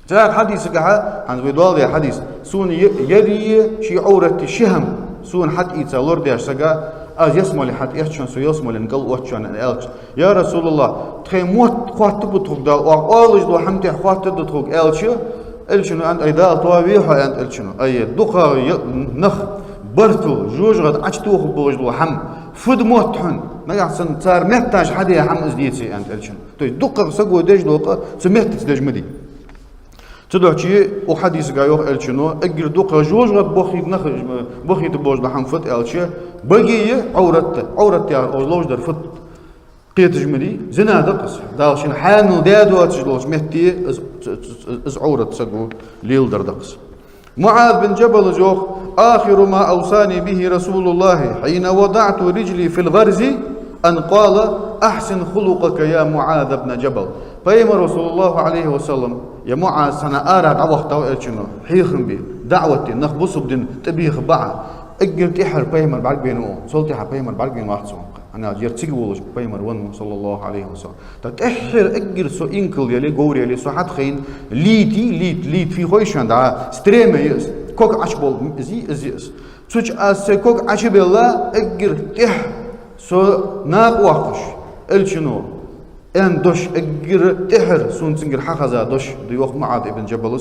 Цхьан хьадисагахьа, хӀанз вай доаладаь хьадис: «Сона е-, яррий ший Ӏовратта ши хӀама, сона хьатӀаийца лорадеш сага, аз ялсмале хьатӀаэц шоана, со ялсмален кӀал отт шоана», аьнна аьлча: «Я РасулаллахӀ, тхоай мотт хоттаргба тхога Дала, оаха оалаш дола хӀама тӀехьа хоттаргда тхога», аьлча, Элчано аьннад: «Ай, Дала тоаве хьо», аьннад Элчано. «Ай, дукха я-, нах бартал жожагӀата Ӏочутохаргболаш дола хӀама фу да мотт хьона? Нагахьа санна цар метташ хьаде хӀама из деце», аьннад Элчано. То есть дукхагӀа саго деш дола къа цу меттаца деш ма дий. Цудухьа укх хьадисагахь йоах Элчано, эггара дукха жожагӀата бохийта нах, бохийта болаш дола хӀама фуд аьлча, баге я, Ӏовратта, Ӏовратта яхар укхаза ловш дар фуд? Кхеташ ма дий, зина да-кх из. Дала шийна хьаьнал даь доацаш долча метте из, из Ӏоврат саго леладар да-кх из. МуӀаз бин Джабала йоах: «آخر ما أوصاني به رسول الله حين وضعت رجلي في الغرز أن قال: أحسن خلقك يا معاذ بن جبل». Пайхамара, саллаллахӀу Ӏалайхи ва саллам, е МуӀаз, цхьана ара дӀавахийтав Элчано, хьехам бе, даӀват де, нах бусалба дина тӀабеха бахьа. Эггара тӀеххьара пайхамар бӀаргабайнав цо, цул тӀехьа пайхамар бӀаргабайна вац цо. ХӀана аьлча ер цига волаш пайхамар веннав, саллаллахӀу Ӏалайхи ва саллам. ТӀаккха тӀеххьара эггара со инкал яле, говр яле, со хьатӀахайна лийти, лийт, лийт фий хой шоана, дӀа, стремя я из, ког Ӏочубоал из, из я из. Цу чу аз сай ког Ӏочубелла, эггара тӀехьа со накъавоаккхаш, Элчано аьнна дош, эггара тӀеххьара сона цунгара хьахеза дош да йоах МуӀаз ибн Джабала.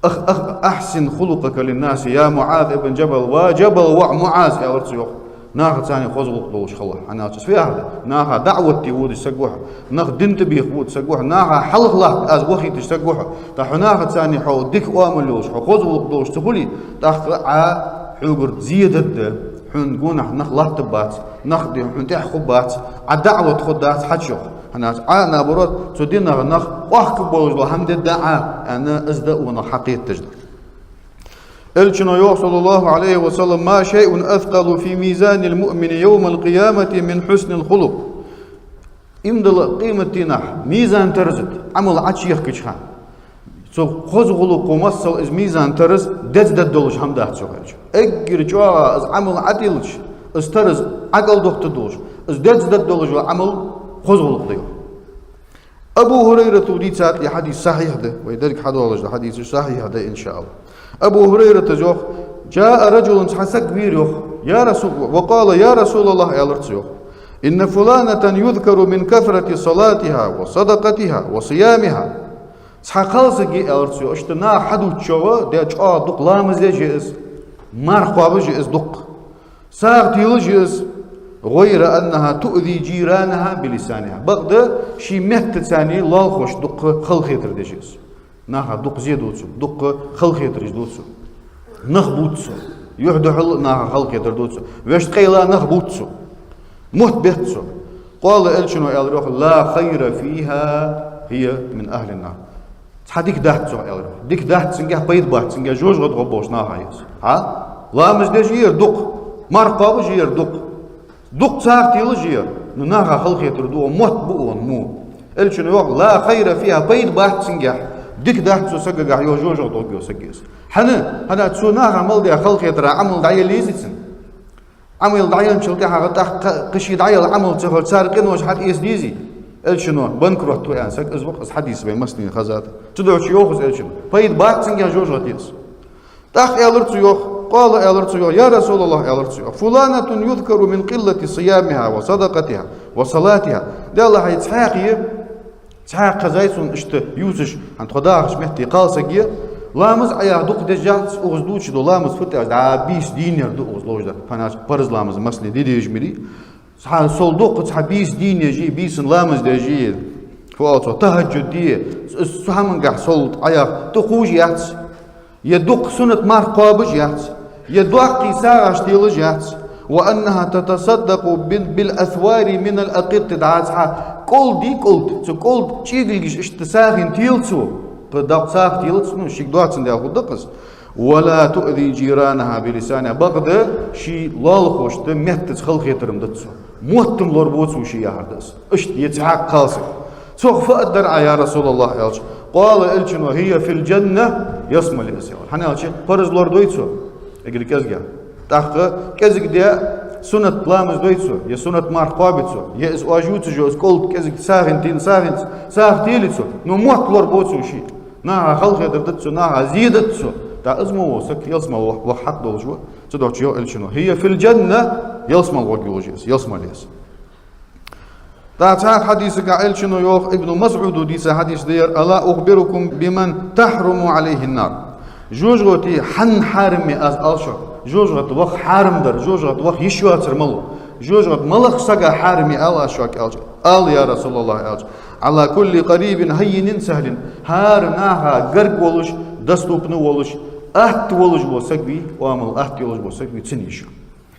«أخ، أخ، أحسن خلقك للناس يا معاذ بن جبل». «Ва Джабала воӀ МуӀаз», аьлар цо йоах, «наха цхьана хоза гӀулакх долаш хила». ХӀана аьлча фу яхар да? Наха даӀват де водаш саг ва хьо, нах дина тӀабеха водаш саг ва хьо, наха хьалха латта аз вохийташ саг ва хьо. ТӀаккха хьо наха цхьана хьо дика оамал йолаш, хьо хоза гӀулакх долаш ца хуле, тӀаккха Ӏа хьогара зе дергда, хьона гонахьа нах латтаргбац, нах де хьона тӀехьа хургбац, Ӏа даӀват хургдац хьачох. ХӀана аьлча Ӏа, наоборот, цу динах нах къоахкаргболаш дола хӀама дергда Ӏа, аьнна, из да укхунах хьакхеташ да. Элчано йоах, саллаллахӀу Ӏалайхи ва саллам: «ما شيء أثقل في ميزان المؤمن يوم القيامة من حسن الخلق». Иман дилла къематдийнахьа мизан-тараза тӀа Ӏамал Ӏочуехкача хана, цу хоза гӀулакхо масала из мизан-тараза деза дергдолаш хӀама дац, йоах Элчано. Эггара чӀоагӀа из Ӏамал Ӏотиллача, из тараза ӀокӀалдохийтаргдолаш, из деза дергдолаш дола Ӏамал хоза гӀулакх да, йоах. Абу ХӀурайрата дийцад, ер хьадис сахьихь да, вай деррига хьадоалаш да хьадисаш, сахьихь да, иншааллахӀ. Абу ХӀурайрата йоах: «جاء رجل», цхьа саг вера, йоах, «يا رسول، وقال: يا رسول الله», аьлар цо, йоах: «إن فلانة يذكر من كثرة صلاتها وصدقتها وصيامها». Цхьа кхалсаг я, аьлар цо, йоах, иштта наха хьадувцачох, де чӀоагӀа дукха ламаз деш я из, марха кхоабаш я из дукха, сагӀа телаш я из, «غير أنها تؤذي جيرانها بلسانها». Бакъда ший меттаца цхьана лоалахошта дукха халахетар деш я из. Наха дукха зе ду цо, дукха халахетараш ду цо. Нах бувц цо. Юхь-духьал наха халахетар ду цо. Вешта къайла нах бувц цо. Мотт бетт цо. «قال», Элчано аьлар, йоах: «لا خير فيها، هي من أهل النار». Цхьа дика дац цох, аьлар. Дика дац цунгахь, пайда бац цунгахь, жожагӀате гӀоргболча наха я из. ХӀа? Ламаз деш я ер дукха, марха кхоабаш я ер дукха, дукха сагӀа телаш я ер, но наха халахетар ду, мотт бу укхун му. Элчано йоах: «لا خير فيها», пайда бац цунгахь, дика дац цу сагагахь, йоах, жожагӀате гӀоргйола саг я из. ХӀана? ХӀана аьлча цо наха мел даь халахетара Ӏамал дӀаелла езий цун? Ӏамал дӀаенначул тӀехьагӀа тӀаккха кхы ший дӀаяьнна Ӏамал ца хилча, цар къинош хьатӀаэца дезий? Элчано банкрот ва аьнна саг из ва-кх, из хьадис вай массанена хезад. Цудухьа йоах из Элчано: пайда бац цунгахь жожагӀате, из. ТӀаккха аьлар цо йоах, قال, аьлар цо йоах: يا رسول الله, аьлар цо йоах, فلانة يذكر من قلة صيامها وصدقتها وصلاتها. Даьла хьай цхьаькха, цхьаькха хезай сона иштта ювцаш, хӀанз тхо дахача метте кхалсаг я, ламаз Ӏа яха дукха деш яц, укхаза дувцаш дола ламаз фу тӀа аьлча, дӀа бийса дийнар да укхаза ловш дар, панаш, парз ламаз массане де дезаш мара. Цхьа сол дукха, цхьа бийса дийнъеш я, бийсан ламаз деш я, фу оал цох, тахӀаджуд де, цу хӀамангахь сол Ӏа яха тӀакхувш яц, е дукха суннат марха кхоабаш яц, е доккхий сагӀаш телаш яц. وأنها تتصدق بال-، بالأثوار من الأقط, дӀа цхьа кӀолд, кӀолд, цу кӀолд чӀегилгаш иштта сагӀийна тела цо, кхы доккха сагӀа телац, ну, шийга доацандаь хӀама да-кх из. ولا تؤذي جيرانها بلسانها. Бакъда ший лоалахошта меттаца халахетар ма дац цо. Мотт-м лорабу цо ший, яхар да из. Иштта я цхьаькха кхалсаг. Цох фу аргдар Ӏа, я РасулаллахӀ, аьлча, قال, Элчано: هي في الجنة, ялсмале я из, аьлар. ХӀана аьлча парз лорадой цо эггара кӀезигагӀа. ТӀаккха кӀезига де суннат ламаз дой цо, е суннат марха кхоабий цо, е из оаш ювцаш йола из кӀолд кӀезига сагӀийна тела, сагӀийна, сагӀа телий цо, но мотт лорабу цо ший. Наха халахетар дац цо, наха зе дац цо. ТӀаккха из мо вола саг ялсмале ваха, ваха хьакъ долаш ва. Цудухьа йоах Элчано: هي في الجنة, ялсмале гӀоргйолаш я из, ялсмале я из. ТӀаккха цхьаькха хьадисагахь Элчано йоах, Ибн МасӀуда дийца хьадис да ер: ألا أخبركم بمن تحرم عليه النار. ЖожагӀате хьанна хьарам я аз ала шоана? ЖожагӀате ваха хьарам дар, жожагӀате ваха йиш йоацар малув? ЖожагӀате малагӀча сага хьарам я ала аз шуга, аьлча, ала, я РасулаллахӀ, аьлча, على كل قريب هين سهل, хӀара наха гарга волаш, доступно волаш, атта волаш вола саг вий, оамал атта йолаш вола саг вий, цунна йиш я.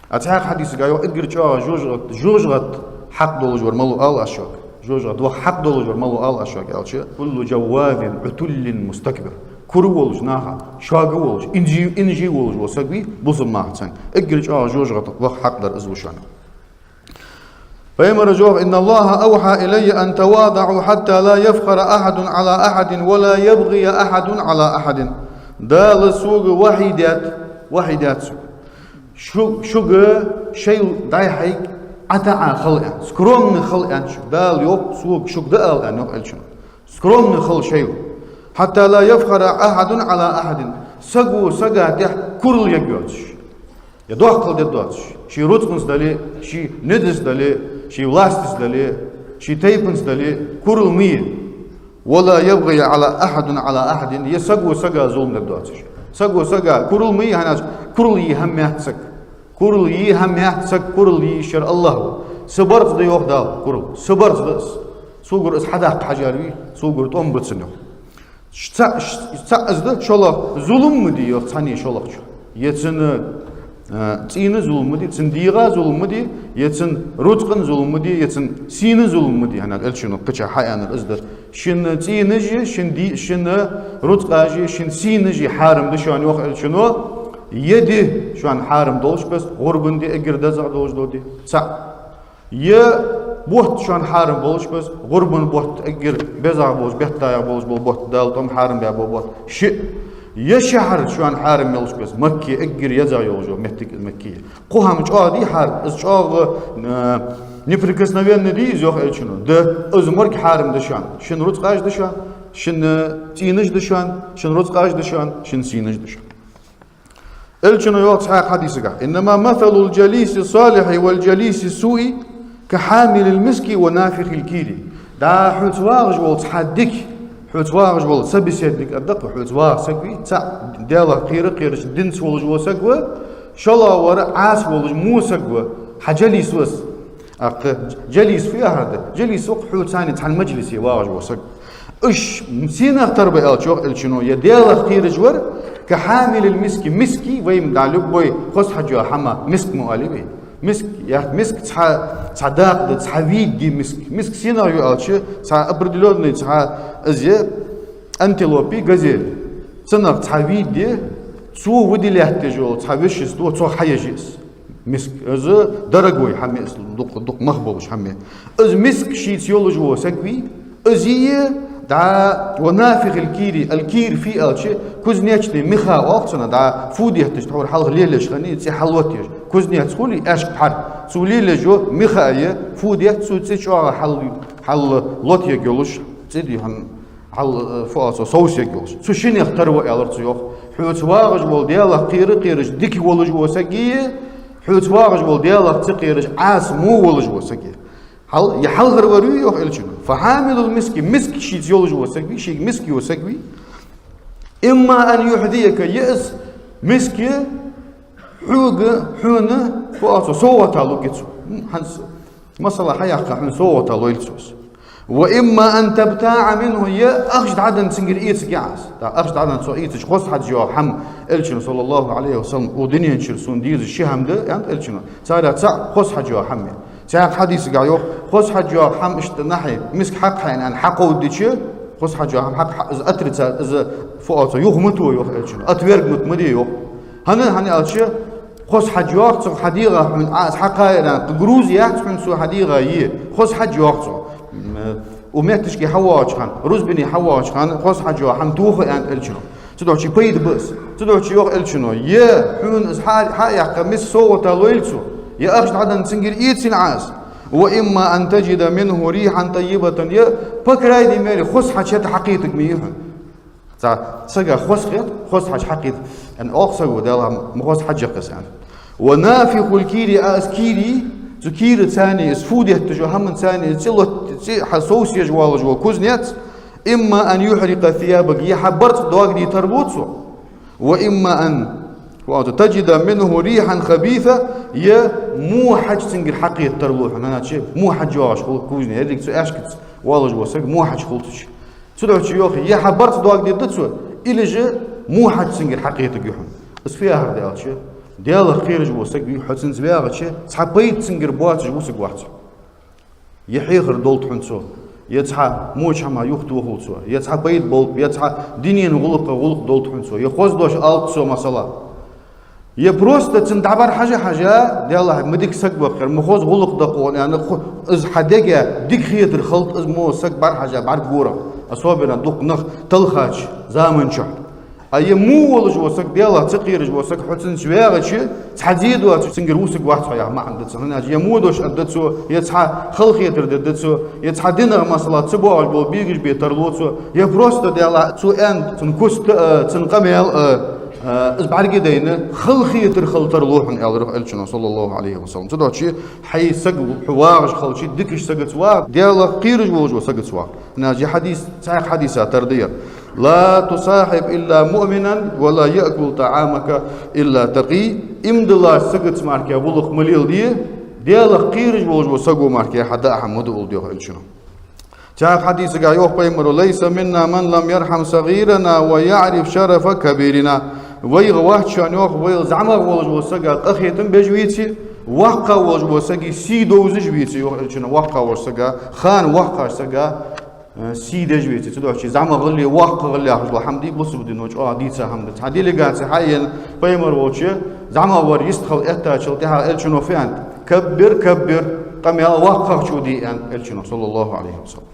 А цхьаькха хьадисагахь йоах, эггара чӀоагӀа жожагӀате, жожагӀате хьакъ долаш вар малув ала аз шуга? ЖожагӀате ваха хьакъ долаш вар малув ала аз шуга, аьлча, كل جواد عتل مستكبر. Кура волаш наха, шога волаш, инжи-, инжи волаш вола саг вий, бусалба нахаца эггара чӀоагӀа жожагӀате ваха хьакъ дар из ва шоана. Пайхамара йоах: إن الله أوحى إلي أن تواضعوا حتى لا يفخر أحد على أحد ولا يبغي أحد على أحد. Дала сога вахьи даьд, вахьи даьд сога. Шу-, шуга шоайла дӀай-хьайга ӀотаӀа хила аьнна, скромный хила аьнна шуга. Дала йоах сога, шуга дӀаала аьнна йоах Элчано. Скромный хила шоайла. حتى لا يفخر أحد على أحد. Саго сага тӀехьа курал ергйоацаш, е доккхал дергдоацаш, ший рузкъанца дале, ший нидаца дале, ший властьца дале, ший тайпанца дале, курал ма е. ولا يبغي على أحد على أحد, е саго сага зулам дергдоацаш. Саго сага курал ма е, хӀана аьлча курал е хӀама яц саг. Курал е хӀама яц саг, курал е йиш яр АллахӀ ва. Са барзкъа да, йоах Дала, курал. Са барзкъа да из. Согара из хьадаккха хьажар вий, согара тӀом ба цунна, йоах. Ш-, цаӀ, ш-, цаӀ из да, шоллагӀа зулам ма де, йоах, цхьанне шоллагӀчоа. Е цун, э, цӀийна зулам ма де, цун дегӀа зулам ма де, е цун рузкъана зулам ма де, е цун сийна зулам ма де. ХӀана аьлча Элчано кхычахьа хьааьннар из да. Шун цӀийнаш а, шун ди-, шун рузкъаш а, шун сийнаш а хьарам да шоана, йоах Элчано. Е ди шоана хьарам долаш бесса, гӀурбан ди, эггара дезагӀа долаш дола ди. ЦаӀ. Е бутт шоана хьарам болаш бесса, гӀурбан бутт, эггара безагӀа болаш, беттагӀа болаш бола бутт, Дала тӀом хьарам баь бола бутт. Шиъ. Е шахьар шоана хьарам йолаш бесса, Макка, эггара езагӀа йолаш йола моттиг Макка я. Кхо хӀама чӀоагӀа дий хьарам? Из чӀоагӀа, э, неприкосновенный дий из, йоах Элчано? Да. Из морг хьарам да шоана? Шун рузкъаш да шоана, шун, э, цӀийнаш да шоана, шун рузкъаш да шоана, шун сийнаш да шоана. Элчано йоах цхьаькха хьадисагахь: إنما مثل الجليس الصالح والجليس السوء كحامل المسك ونافخ الكير. ДӀа хьоца вагӀаш вола цхьа дика, хьоца вагӀаш вола собеседник аргда-кх, хьоца вагӀа саг вий, цаӀ Даьлах кхера, кхераш динца волаш вола саг ва, шоллагӀвар Ӏаса волаш во саг ва, хьа джалис ва из. ТӀаккха джалис фу яхар да? Джалис ва-кх хьоца цхьана цхьан маджлисе вагӀаш вола саг. Уж сенах тара ба аьлча, йоах Элчано, е Даьлах кхераш вар, كحامل المسك, миски, вай-м дӀа любой хоза хьаж йола хӀама миск ма оалий вай. Миск, яхар миск цхьа, цхьа дакъа да, цхьа вид да миск. Миск сенах я аьлча, цхьа определённый, цхьа из я антилопа, газель. Цунах цхьа вид да, цо выделять деш йола цхьа вещество, цох хьаеш я из. Миск. Из дорогой хӀама я, из дукха, дукха мах болаш хӀама я. Из миск шийца йолаш вола саг вий, из е дӀа, ونافخ الكير, аль-кир фу я аьлча, кузнечный меха оал-кх цунах, дӀа фу детташ, тхьовра хьалха лелаеш хиннай, цӀи хьалоттаеш. Кузнец хулий, аьшка тӀа хьар. Цо лелаеш йола меха я, фу детт цо, цӀи чӀоагӀа хьал-, Хьал лотаергйолаш, цӀи дий хьона, хьал, э, фу оал цох, совсаергйолаш. Цу шиннех тара ва, аьлар цо, йоах. Хьоца вагӀаш вола, Даьлах кхера а кхераш, дика волаш вола саг а, хьоца вагӀаш вола, Даьлах ца кхераш, Ӏаса во волаш вола саг а. Хьал, е хьалхара вар вий, йоах Элчано. فحامل المسك, миск шийца йолаш вола саг вий, шийга миск йола саг вий. إما أن يهديك, е из миск хьога, хьона, фу оал цох, совгӀата лургья цо. М, хӀанз, масала, хьаяьккха хьона совгӀата лойла цо из. وإما أن تبتاع منه, е ахча дӀаденна цунгара эцаргья Ӏа из. ТӀаккха ахча дӀаденна цо эцача, хоза хьаж йоагӀа хӀама, Элчано, صلى الله عليه وسلم, укх дунен чура сона дезаш ши хӀама да, аьннад Элчано. Царех цаӀ хоза хьаж йоагӀа хӀама я. Цхьаькха хьадисагахь йоах, хоза хьаж йоагӀа хӀама иштта нахьи, миск хьакхайна аьнна хьакховдадича, хоза хьаж йоагӀа хӀама хьакха, из отрицать, из, фу оал цох, юха ма то, йоах Элчано, отвергнуть ма де, йоах. ХӀана, хӀана аьлча, хоза хьаж йоагӀа цох, хьа дегӀа хьона Ӏа из хьакхайра, кхы груз яц хьона цо хьа дегӀа е, хоза хьаж йоагӀа цох. М, укх метташка хьавоагӀача хана, рузбане хьавоагӀача хана, хоза хьаж йоагӀа хӀама тоха, аьннад Элчано. Цудухьа пайда ба из. Цудухьа йоах Элчано, е хьона из хьа-, хьаяьккха миск совгӀата лойла цо, е ахча дӀаденна цунгара эцийла Ӏа из. وإما أن تجد منه ريحا طيبة, е, по крайней мере, хоза хьаж хӀета хьакхетаргья хьона. Цхьа сагах хоза хет, хоза хьаж хьакхет. Ан оха саго дала ма хоза хьаж я-кх из, аьнна. ونافخ الكير, а из кийра, цу кийра царна из фу детташ, хӀаман царна из цӀи лот-, цӀи хьа совсаеш волаш вола кузнец, إما أن يحرق ثيابك, е хьа барзкъа догадийтар лу цо. وإما أن, фу оал цох, تجد منه ريحا خبيثة, е во хьаж цунгара хьакхетар лу хьона, хӀана аьлча во хьаж йоагӀаш хул кузне, еррига цу аьшкаца волаш вола саг во хьаж хултача. Цудухьа йоах, е хьа барзкъа догадергда цо, или же во хьаж цунгара хьакхетаргья хьона. Из фу яхар да аьлча, Даьлах кхераш вола саг вий хьо, цунца ваьгӀача, цхьа пайда цунгара боацаш вусаргвац хьо. Е хьехар долда хьона цо, е цхьа моча хӀама юхатохалда цо, е цхьа пайда болба, е цхьа дунен гӀулакха гӀулакх долда хьона цо, е хоза дош алда цо, масала. Е просто цунна дӀабӀарахьежа-хьежа, Даьллахь, ма дика саг ва-кх ер, ма хоза гӀулакх да-кх укхун, аьнна, ху-, из хьа дега дика хетар хилда из мо саг бӀарахьежа, бӀаргагора, особенно дукха нах талхача заман чухь. А е во волаш вола саг, Даьлах ца кхераш вола саг, хьо цунца ваьгӀача, цхьа зе доацаш цунгара вусаргвац хьо яха маӀан да цун. ХӀана аьлча е во дош аргда цо, е цхьа халахетар дергда цо, е цхьа динах, масала, ца боагӀаш бола бегаш бе тарлу цо, е просто, Даьллахь, цо аьннад, цун куст а, цун къамаьл а, а, из бӀаргадайна, халахетар хила тарлу хьона, аьлар йоах Элчано, صلى الله عليه وسلم. Цудухьа хьай саг хьо вагӀаш хилча, дикача сагаца вагӀа, Даьлах кхераш волаш вола сагаца вагӀа. ХӀана аьлча ер хьадис, цхьаькха хьадисах тара да ер. لا تصاحب إلا مؤمنا ولا يأكل طعامك إلا تقي. Иман долаш сагаца мара гӀулакх ма леладе, Даьлах кхераш волаш вола саго мара хьа даа хӀама ма дуалда, йоах Элчано. Цхьаькха хьадисагахь йоах пайхамаро: ليس منا من لم يرحم صغيرنا ويعرف شرف كبيرنا. Вайх вац шоана, йоах, вайл зӀамагӀа волаш вола сага къахетам беш веце, воккхагӀа волаш вола сага сий довзаш веце, йоах Элчано, воккхагӀа волча сага, хана воккхача сага, э, сий деш веце. Цудухьа зӀамагӀалли, воккхагӀалли яхаш дола хӀама дий, бусалба дино чӀоагӀа дийца хӀама да. Цхьа делегаци хьаена пайхамар волча, зӀамагӀа вар йистхила эттачул тӀехьагӀа Элчано фу аьннад: كبر، كبر, къамаьл воккхагӀчо де, аьннад Элчано, صلى الله عليه وسلم.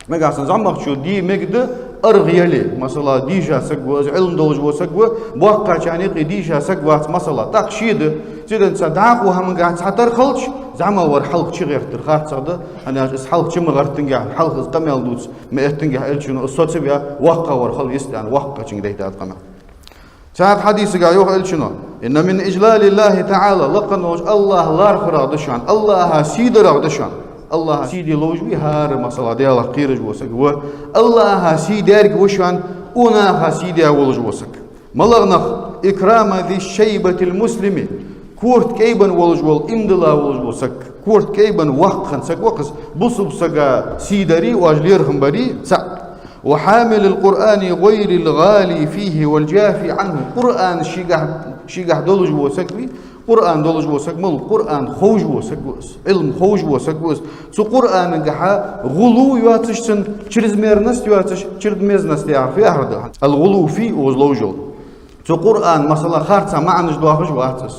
Нагахьа санна зӀамагӀчо де мегаш да, аргӀа яле, масала, дийша саг ва, из Ӏилма долаш вола саг ва, боккхачарна юкъе дийша саг вац, масала, тӀаккха ше да. Цудухьа цхьа дӀахо хӀамангахь цхьатара хилча, зӀамагӀа вар хьалха чугӀертар харцахьа да, хӀана аьлча из хьалха чу ма гӀертангехь, хьалха из къамаьл дувца ма эттангехь, Элчано из соцаваь, воккхагӀа вар хила йист аьнна, воккхагӀчунга дайтад къамаьл. Цхьаькха хьадисагахь йоах Элчано: إن من إجلال الله تعالى, лакха волча АллахӀ лархӀарах да шоана, АллахӀа сий дарах да шоана. АллахӀа сий де ловш бий хӀара, масала, Даьлах кхераш вола саг ва. АллахӀа сий дерг ва шоана, укх наха сий де волаш вола саг. МалагӀа нах? إكرام ذي الشيبة المسلم, корта кӀайбан волаш вола, иман дилла волаш вола саг. Корта кӀайбан воккха саг ва-кх из, бусалба сага сий дари, оаш лерхӀам бари, цаӀ. وحامل القرآن غير الغال فيه والجافي عنه. Къуръан шийгахь, шийгахь долаш вола саг вий, Къуръан долаш вола саг малув, Къуръан ховш вола саг ва из, Ӏилма ховш вола саг ва из. Цу Къуръанагахьа гӀулув йоацаш цун, чрезмерность йоацаш, чрезмерность яхар фу яхар да? الغلو فيه, укхаза ловш йола. Цу Къуръана, масала, харцахьа маӀанаш доахаш вац из.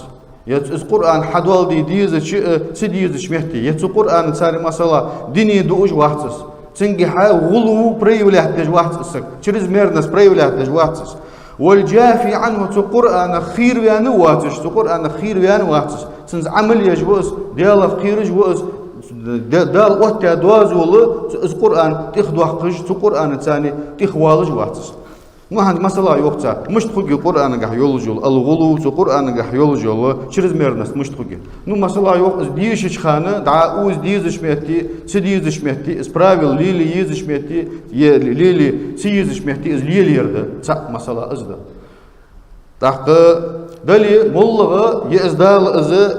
Е из Къуръан хьадоаладе дезача, э, ца дезача метте, е цу Къуръана цар, масала, дине дуаш вац из. Цунгахьа гӀулув проявлять деш вац из саг, чрезмерность проявлять деш вац из. والجافي عنه, цу Къуръанах хийра ваьнна воацаш, цу Къуръанах хийра ваьнна воацаш, цунца Ӏамал еш ва из, Даьлах кхераш ва из, Д-, Дала оттадаь доазол, цу, из Къуръан тӀехдоаккхаш, цу Къуръанаца цхьана тӀехвалаш вац из. Ну, хӀанз масала йоах цо, мишта хургья Къуръанагахь йолаш йола алгӀулу, цу Къуръанагахь йолаш йола чрезмерность мишта хургья. Ну, масала йоах, из дешача хана, дӀа укхаза дезача метте, ца дезача метте, из правил лелае езача метте, е лелае ца езача метте, из лелаяр да, цхьа масала из да. ТӀаккха дале, моллагӀа е из Дала из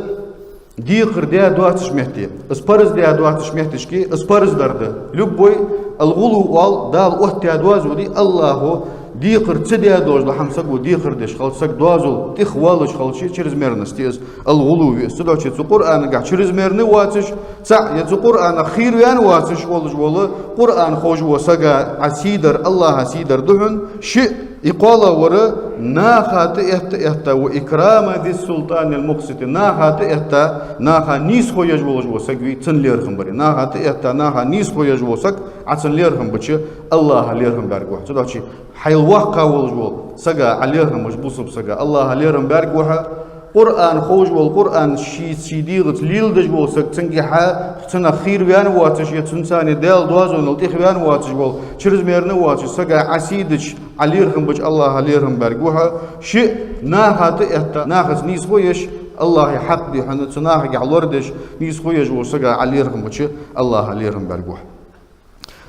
декхар даь доацача метте, из парз даь доацача метташка, из парз дар да. Любой алгӀулу оал, Дала оттадаь доазол да, АллахӀа декхар ца даь доазол, хӀама саго декхар деш хилча, саг доазол тӀехвалаш хилча, чрезмерность я из, алгӀулу я из. Цудухьа цу Къуръанагахь чрезмерный воацаш, цхьа е цу Къуръанах хийра ваьнна воацаш волаш вола, Къуръан ховш вола сага Ӏа сий дар, АллахӀа сий дар да хьона, шиъ, и кхоалагӀвар, наха тӀаэтта-этта, وإكرام ذي السلطان المقسط, наха тӀаэтта, наха нийсхо еш волаш вола саг вий, цунна лерхӀам бар. Наха тӀаэтта, наха нийсхо еш вола саг, Ӏа цунна лерхӀам бича, АллахӀа лерхӀам баьрг ва хьо. Цудухьа хьайла воккха волаш вола сага Ӏа лерхӀам беча, бусалба сага АллахӀа лерхӀам баьрг ва хьо. Къуръан ховш вола, Къуръан ший, ший дегӀаца леладеш вола саг, цунгахьа, цунах хийра ваьнна воацаш, е цунца цхьана Даьла доазонал тӀехваьнна воацаш вола, чрезмерный воацаш сага Ӏа сий дича, Ӏа лерхӀам беча, АллахӀа лерхӀам баьрг ва хьо. Шиъ, наха тӀаэтта, нахаца нийсхо еш, АллахӀа хьакъ да хьона, цу нахагахь лораеш, нийсхо еш волча сага Ӏа лерхӀам бича, АллахӀа лерхӀам баьрг ва хьо.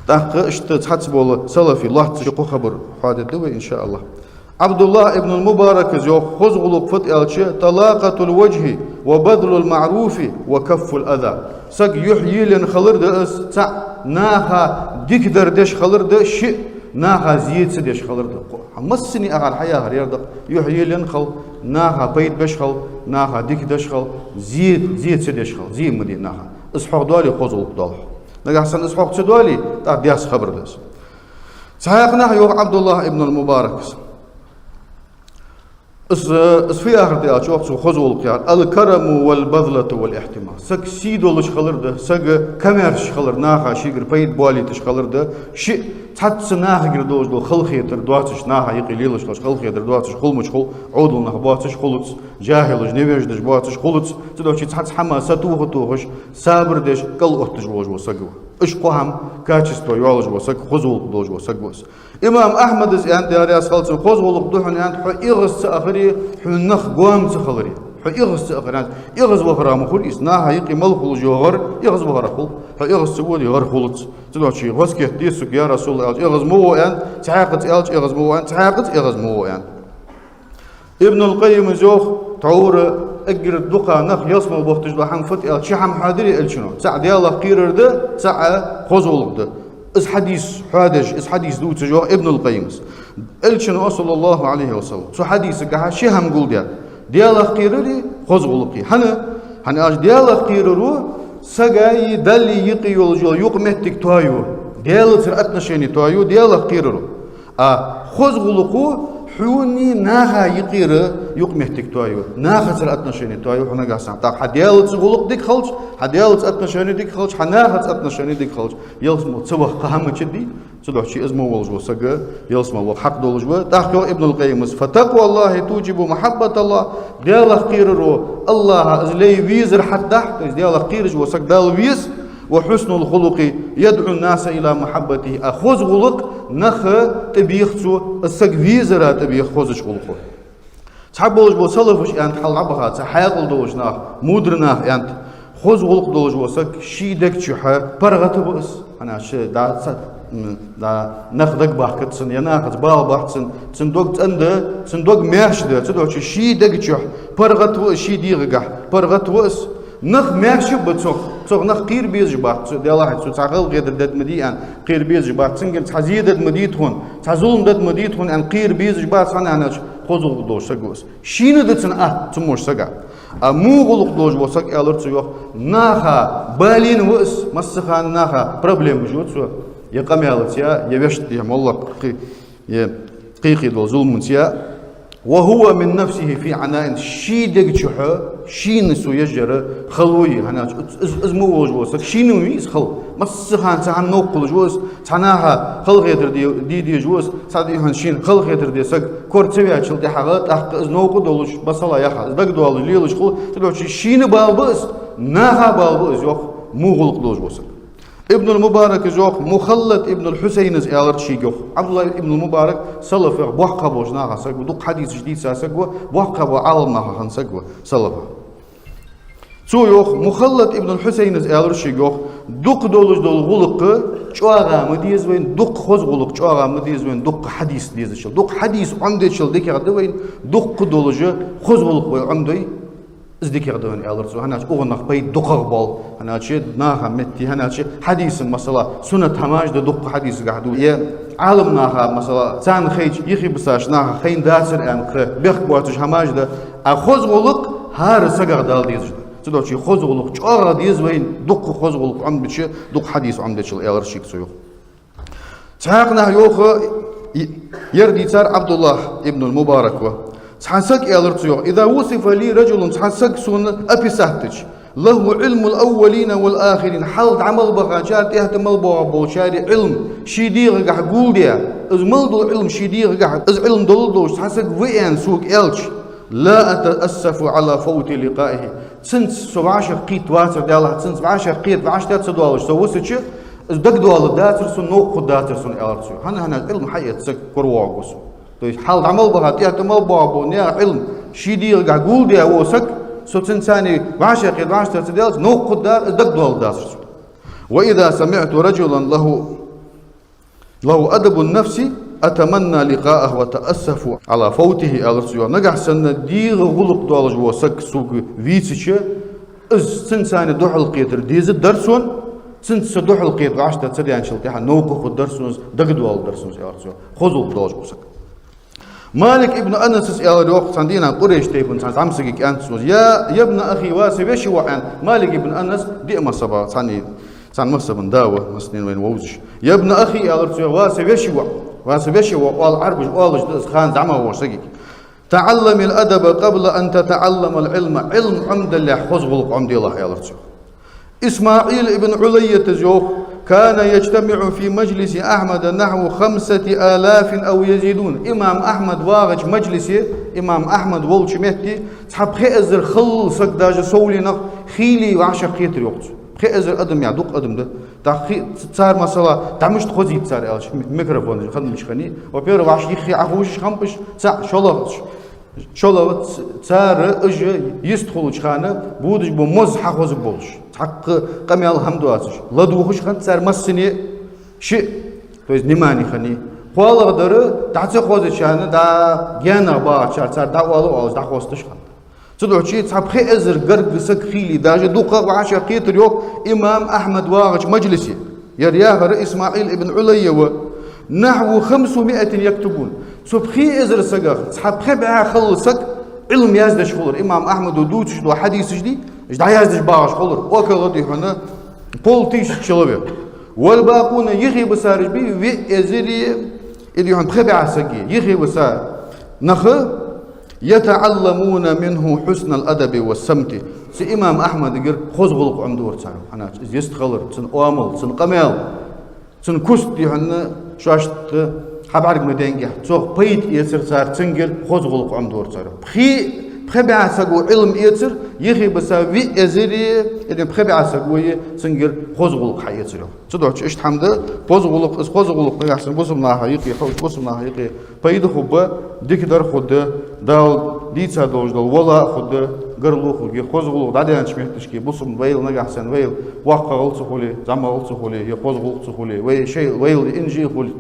ТӀаккха иштта цхьацца бола салафий лоацца ши-кхо хабар хьоадергда вай, иншааллахӀ. Ӏабдуллахь ибн аль-Мубаракас йоах, хоза гӀулакх фуд аьлча: طلاقة الوجه وبذل المعروف وكف الأذى. Саг юхь елаенна хилар да из, цхьаъ, наха дика дар деш хилар да, шиъ, наха зе ца деш хилар да. Хьо массане а хьаяхар ер да-кх: юхь елаенна хила, наха пайда беш хила, наха дика деш хила, зе, зе ца деш хила, зе ма де наха. Из хьох доале, хоза гӀулакх доал хьох. Нагахьа санна из хьох ца доале, тӀаккха даьсса хабар да из. Цхьаькха нах, йоах Ӏабдуллахь ибн аль-Мубаракас, из, из фу яхар да аьлча, йоах цо, хоза гӀулакх яхар: الكرم والبذلة والاحتمال. Саг сий долаш хилар да, саг комаьрша хилар, наха шийгара пайда боалийташ хилар да, шиъ, цхьацца нахагара долаш дола халахетар доацаш, наха юкъе лелаш хилча халахетар доацаш хул мича хул, Ӏовдал нах боацаш хулац, жахӀилаш, невеждаш боацаш хулац, цудухьа цхьацца хӀама сатоха тохаш, сабар деш, кӀал отташ волаш вола саг ва. Уж кхо хӀама, качество йолаш вола саг, хоза гӀулакх долаш вола саг ва из. Имам Ахьмада аьннад, Даьла раьза хилва цунна, хоза гӀулакх да хьона аьннад, хьо эгӀаз ца ахаре, хьона нах гоама ца хиларе. Хьо эгӀаз ца ахаре аьннад, эгӀаз вахара ма хул из, наха юкъе мел хулаш йола гӀар эгӀаз вахара хул. Хьо эгӀаз ца воде, гӀар хулац. Цудухьа гӀоз кхетаде сога, я РасулаллахӀ, аьлча, эгӀаз ма во аьннад, цхьаькхаза аьлча, эгӀаз ма во аьннад, цхьаькхаза эгӀаз ма во аьннад. Ибн аль-Къаййима йоах, тхьовра эггара дукха нах ялсмала бохийташ дола хӀама фуд аьлча, ши хӀама хьоадир Элчано. ЦаӀ Даьлах кхерар да, цаӀ хоза гӀулакх да. Из хьадис хьоадеш, из хьадис дувцаш йоах Ибн аль-Къаййима. Элчано, саллаллахӀу Ӏалайхи ва саллам, цу хьадисагахьа ши хӀама гулдаьд: Даьлах кхерари хоза гӀулакхи. ХӀана? ХӀана аьлча Даьлах кхераро сагаи Даьлеи юкъе йолаш йола юкъ-моттиг тоаю, Даьлацара отношени тоаю Даьлах кхераро. А хоза гӀулакхо хьони наха юкъера юкъ-моттиг тоаю, нахацара отношени тоаю хьо нагахьа санна. ТӀаккха хьа Даьлаца гӀулакх дика хилча, хьа Даьлаца отношени дика хилча, хьа нахаца отношени дика хилча, ялсмала ца ваха кхы хӀама ма дий. Цудухьа из ма волаш вола саг ялсмала ваха хьакъ долаш ва. ТӀаккха йоах Ибн аль-Къаййима: فتقوى الله توجب محبة الله. Даьлах кхераро АллахӀа из лай везар хьатӀадахь, то есть Даьлах кхераш вола саг Далла вез, وحسن الخلق يدعو الناس إلى محبته. А хоза гӀулакх нах тӀабех цо, из саг везара тӀабех хозача гӀулакхо. Цхьаболаш бола салафаш аьннад, хьалха дӀабахача хьаькъал долаш нах, мудра нах аьннад: хоза гӀулакх долаш вола саг ший дега чухьа паргӀата ва из. ХӀана аьлча, да, ца, м, да, нах дагабахкац цун, е нахаца бала бац цун, цун дог цӀена да, цун дог маьрша да, цудухьа ший дега чухь паргӀата ва из, ший дегӀагахь паргӀата ва из. Нах маьрша ба цох, цох нах кхера безаш бац, цу Даьлахьа, цо цхьа халахетар дергда ма дий аьнна кхера безаш бац, цунгара цхьа зе дергда ма дий тхона, цхьа зулам дергда ма дий тхона аьнна кхера безаш бац, хӀана аьлча хоза гӀулакх долаш саг ва из. Шийна да цун атта, цу мо сага. А во гӀулакх долаш вола саг, аьлар цо, йоах, наха балийна ва из, массахана наха проблемаш ю цо, е къамаьлаца, е вешта, е моллагӀа кхы-, е кхы-кхы дола зуламаца, е. وهو من نفسه في عناء, ший дега чухьа, шийна цо еш яр хала ва из, хӀана аьлча из, из, из во волаш вола саг, шийна ма вий из хала. Массахана цхьа хӀама новкъа хулаш ва из, цхьа наха халахетар де, де дезаш ва из, цхьа дий хьона шийна халахетар де саг кора ца ваьчул тӀехьагӀа, тӀаккха из новкъа долаш, масала яха, из дагадоалаш лелаш хул, цудухьа шийна бала ба из, наха бала ба из, йоах. Во гӀулакх долаш вола саг. Ибн аль-Мубарака йоах, Мухаллад ибн аль-Хьусайна аьлар шийга йоах. Ӏабдуллахь ибн аль-Мубарак салафех боккха болча нахах саг ва, дукха хьадисаш дийца саг ва, боккха бола Ӏалам нахах хинна саг ва салафех. Цо йоах, Мухаллад ибн аль-Хьусайна аьлар шийга йоах: дукха долаш дола гӀулакх чӀоагӀа ма деза вайна, дукха хоза гӀулакх чӀоагӀа ма деза вайна, дукха хьадис дезачул. Дукха хьадис Ӏомадечул дикагӀа да вайна, дукха долаш хоза гӀулакх вай Ӏомадой, из дикагӀа да вайна, аьлар цо. ХӀана аьлча укхунах пайда дукхагӀа боал. ХӀана аьлча наха метте, хӀана аьлча хьадиса масала, суннат хӀамаш да дукха хьадисагахь да. Е Ӏалам наха масала, царна хайча, юхебисача наха хайна дацар аьнна кхы бехк боацаш хӀамаш да. А хоза гӀулакх хӀара сагах дала дезаш да. Цудухьа хоза гӀулакх чӀоагӀа деза вайна, дукха хоза гӀулакх Ӏомадича, дукха хьадис Ӏомадечул, аьлар шийга цо йоах. Цхьаькха наха йоах, е-, ер дийцар Ӏабдуллахь ибн аль-Мубарак ва. Цхьан сага аьлар цо йоах: إذا وصف لي رجل, цхьан сага сона описать дича, له علم الأولين والآخرين, хьалха дӀа мел бахачар, тӀехьа тӀа мел боагӀа болчар Ӏилма ший дегӀагахь гулдаь, из мел дола Ӏилма ший дегӀагахь, из Ӏилма долаш дола цхьа саг ва аьнна сога аьлча, لا أتأسف على فوت لقائه. Цунца со вӀашагӀкхетавацар, Даьллахь, цунца вӀашагӀкхета вӀаштӀехьа ца доалаш со висача, из дагадоалларгдацар сона, новкъа хургдацар сона, аьлар цо. ХӀана, хӀана аьлча Ӏилма хьаэца саг коравоагӀаргва сона. То есть хьалха дӀа мел баха, тӀехьа тӀа мел боагӀа бола наьха Ӏилма ший дегӀагахь гулдаь вола саг, со цунца вӀашагӀкхета вӀаштӀехьа ца даьлча, новкъа хургдар, из дагадоалларгдацар сона. وإذا سمعت رجلا له له أدب النفس أتمنى لقاءه وأتأسف على فوته, аьлар цо йоах. Нагахь санна дегӀа гӀулакх долаш вола саг сога вийцача, из цунца духьалкхетар дезаргдар сона, цунца со духьалкхета вӀаштӀехьа ца даьнначул тӀехьагӀа новкъа хургдар сона из, дагадоалларгдар сона из, аьлар цо йоах. Хоза гӀулакх долаш вола саг. Малик ибн Анаса аьлар йоах, цхьан дийнахьа Къурайш тайпан цхьан зӀамсагага аьннад цо: «يا، يا ابن أخي, ва са веший воӀ», аьнна. Малик ибн Анас диъ мазхӀаба цхьан, цхьан мазхӀаба да ва, массанена вайна вовзаш. «يا ابن أخي», аьлар цо йоах, «ва са веший воӀ». «Ва са веший воӀ» оал Ӏарбаша, оалаш да из хана зӀамагӀа волча сагага. «تعلم الأدب قبل أن تتعلم العلم». Ӏилма Ӏомадалехьа хоза гӀулакх Ӏомаделахь, аьлар цо йоах. ИсмаӀил ибн Ӏулаййата йоах: «كان يجتمع في مجلس أحمد نحو خمسة آلاف أو يزيدون». Имам Ахьмад вагӀача мажлисе, имам Ахьмад волча метте цхьа пхи эзар халла саг, даже совленах хийла вӀашагӀкхетар йоах цо. Пхи эзар адам яхар дукха адам да. ТӀаккха хи-, ц-, цар масала дӀа мишта хозийт цар аьлча, ми-, микрофон хиннача хана. Во-первых, вӀаший юххе Ӏохувшаш хиннаб уж, цаӀ, шоллагӀа, шоллагӀа, ц-, цар, уж йистхулача хана, будаш бола моз хьахозаргболаш, цхьаккха къамаьл хӀама доацаш, ладувгӀаш хиннад цар массане а шиъ, то есть внимани хиннай. КхоалагӀдар, дӀа ца хозачарна, дӀа гаьнагӀа багӀачар цар дӀаоал оалаш дӀахосташ хиннад. Цудухьа цхьа пхи эзар гаргга саг хийла, даже дукхагӀа вӀашагӀкхетар йоах имам Ахьмад вагӀача мажлисе. Ер яхар ИсмаӀил ибн Ӏулаййа ва. «نحو خمسمائة يكتبون». Цу пхи эзар сагах цхьа пхи бӀаь халла саг Ӏилма яздеш хулар. Имам Ахьмада дувцаш дола хьадисаш дий, уж дӀаяздеш багӀаш хулар. Около, дий хьона, полтысячи человек. «والباقون», юхебисараш бий, виъ эзари, дий хьона, пхи бӀаь саг, юхебиса нах, «يتعلمون منه حسن الأدب والصمت». Цу имам Ахьмадагара хоза гӀулакх Ӏомадора цар. ХӀана аьлча из йистхилар, цун оамал, цун къамаьл, цун куст, дий хьона, шоашта хьабӀарга ма даьннагӀа, цох пайда эцар цар, цунгара хоза гӀулакх Ӏомадора цар. Пхи, пхи бӀаь саго Ӏилма эцар, юхебиса виъ эзари, дий хьона, пхи бӀаь саго цунгара хоза гӀулакх хьаэцар йоах. Цудухьа иштта хӀама да, хоза гӀулакх, из хоза гӀулакх нагахь санна бусалба наха юкъе, ховш бусалба наха юкъе пайда хургба, дикадар хургда, Дала дийца долаш дола вала а хургда, гарло хургья, хоза гӀулакх дӀадаьннача метташка бусалба вайл нагахь санна вайл воккхагӀа ца хуле, зӀамагӀа ца хуле, е хоза гӀулакх ца хуле, вай шоай вайл инжи хуле,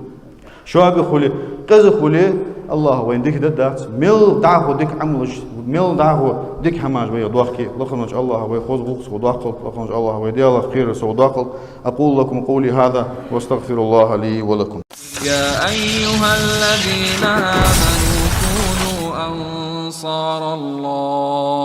шога хуле, къиза хуле, АллахӀа вайна дика дергдац. Мел дӀахо дика Ӏамалаш, мел дӀахо дика хӀамаш вайх доаккхе, лакха волча АллахӀа вай хоза гӀулакхаца доаккхалда, лакха волча АллахӀа вай Даьлах кхерарца доаккхалда. أقول لكم قولي هذا وأستغفر الله لي ولكم. يا أيها الذين آمنوا كونوا أنصار الله.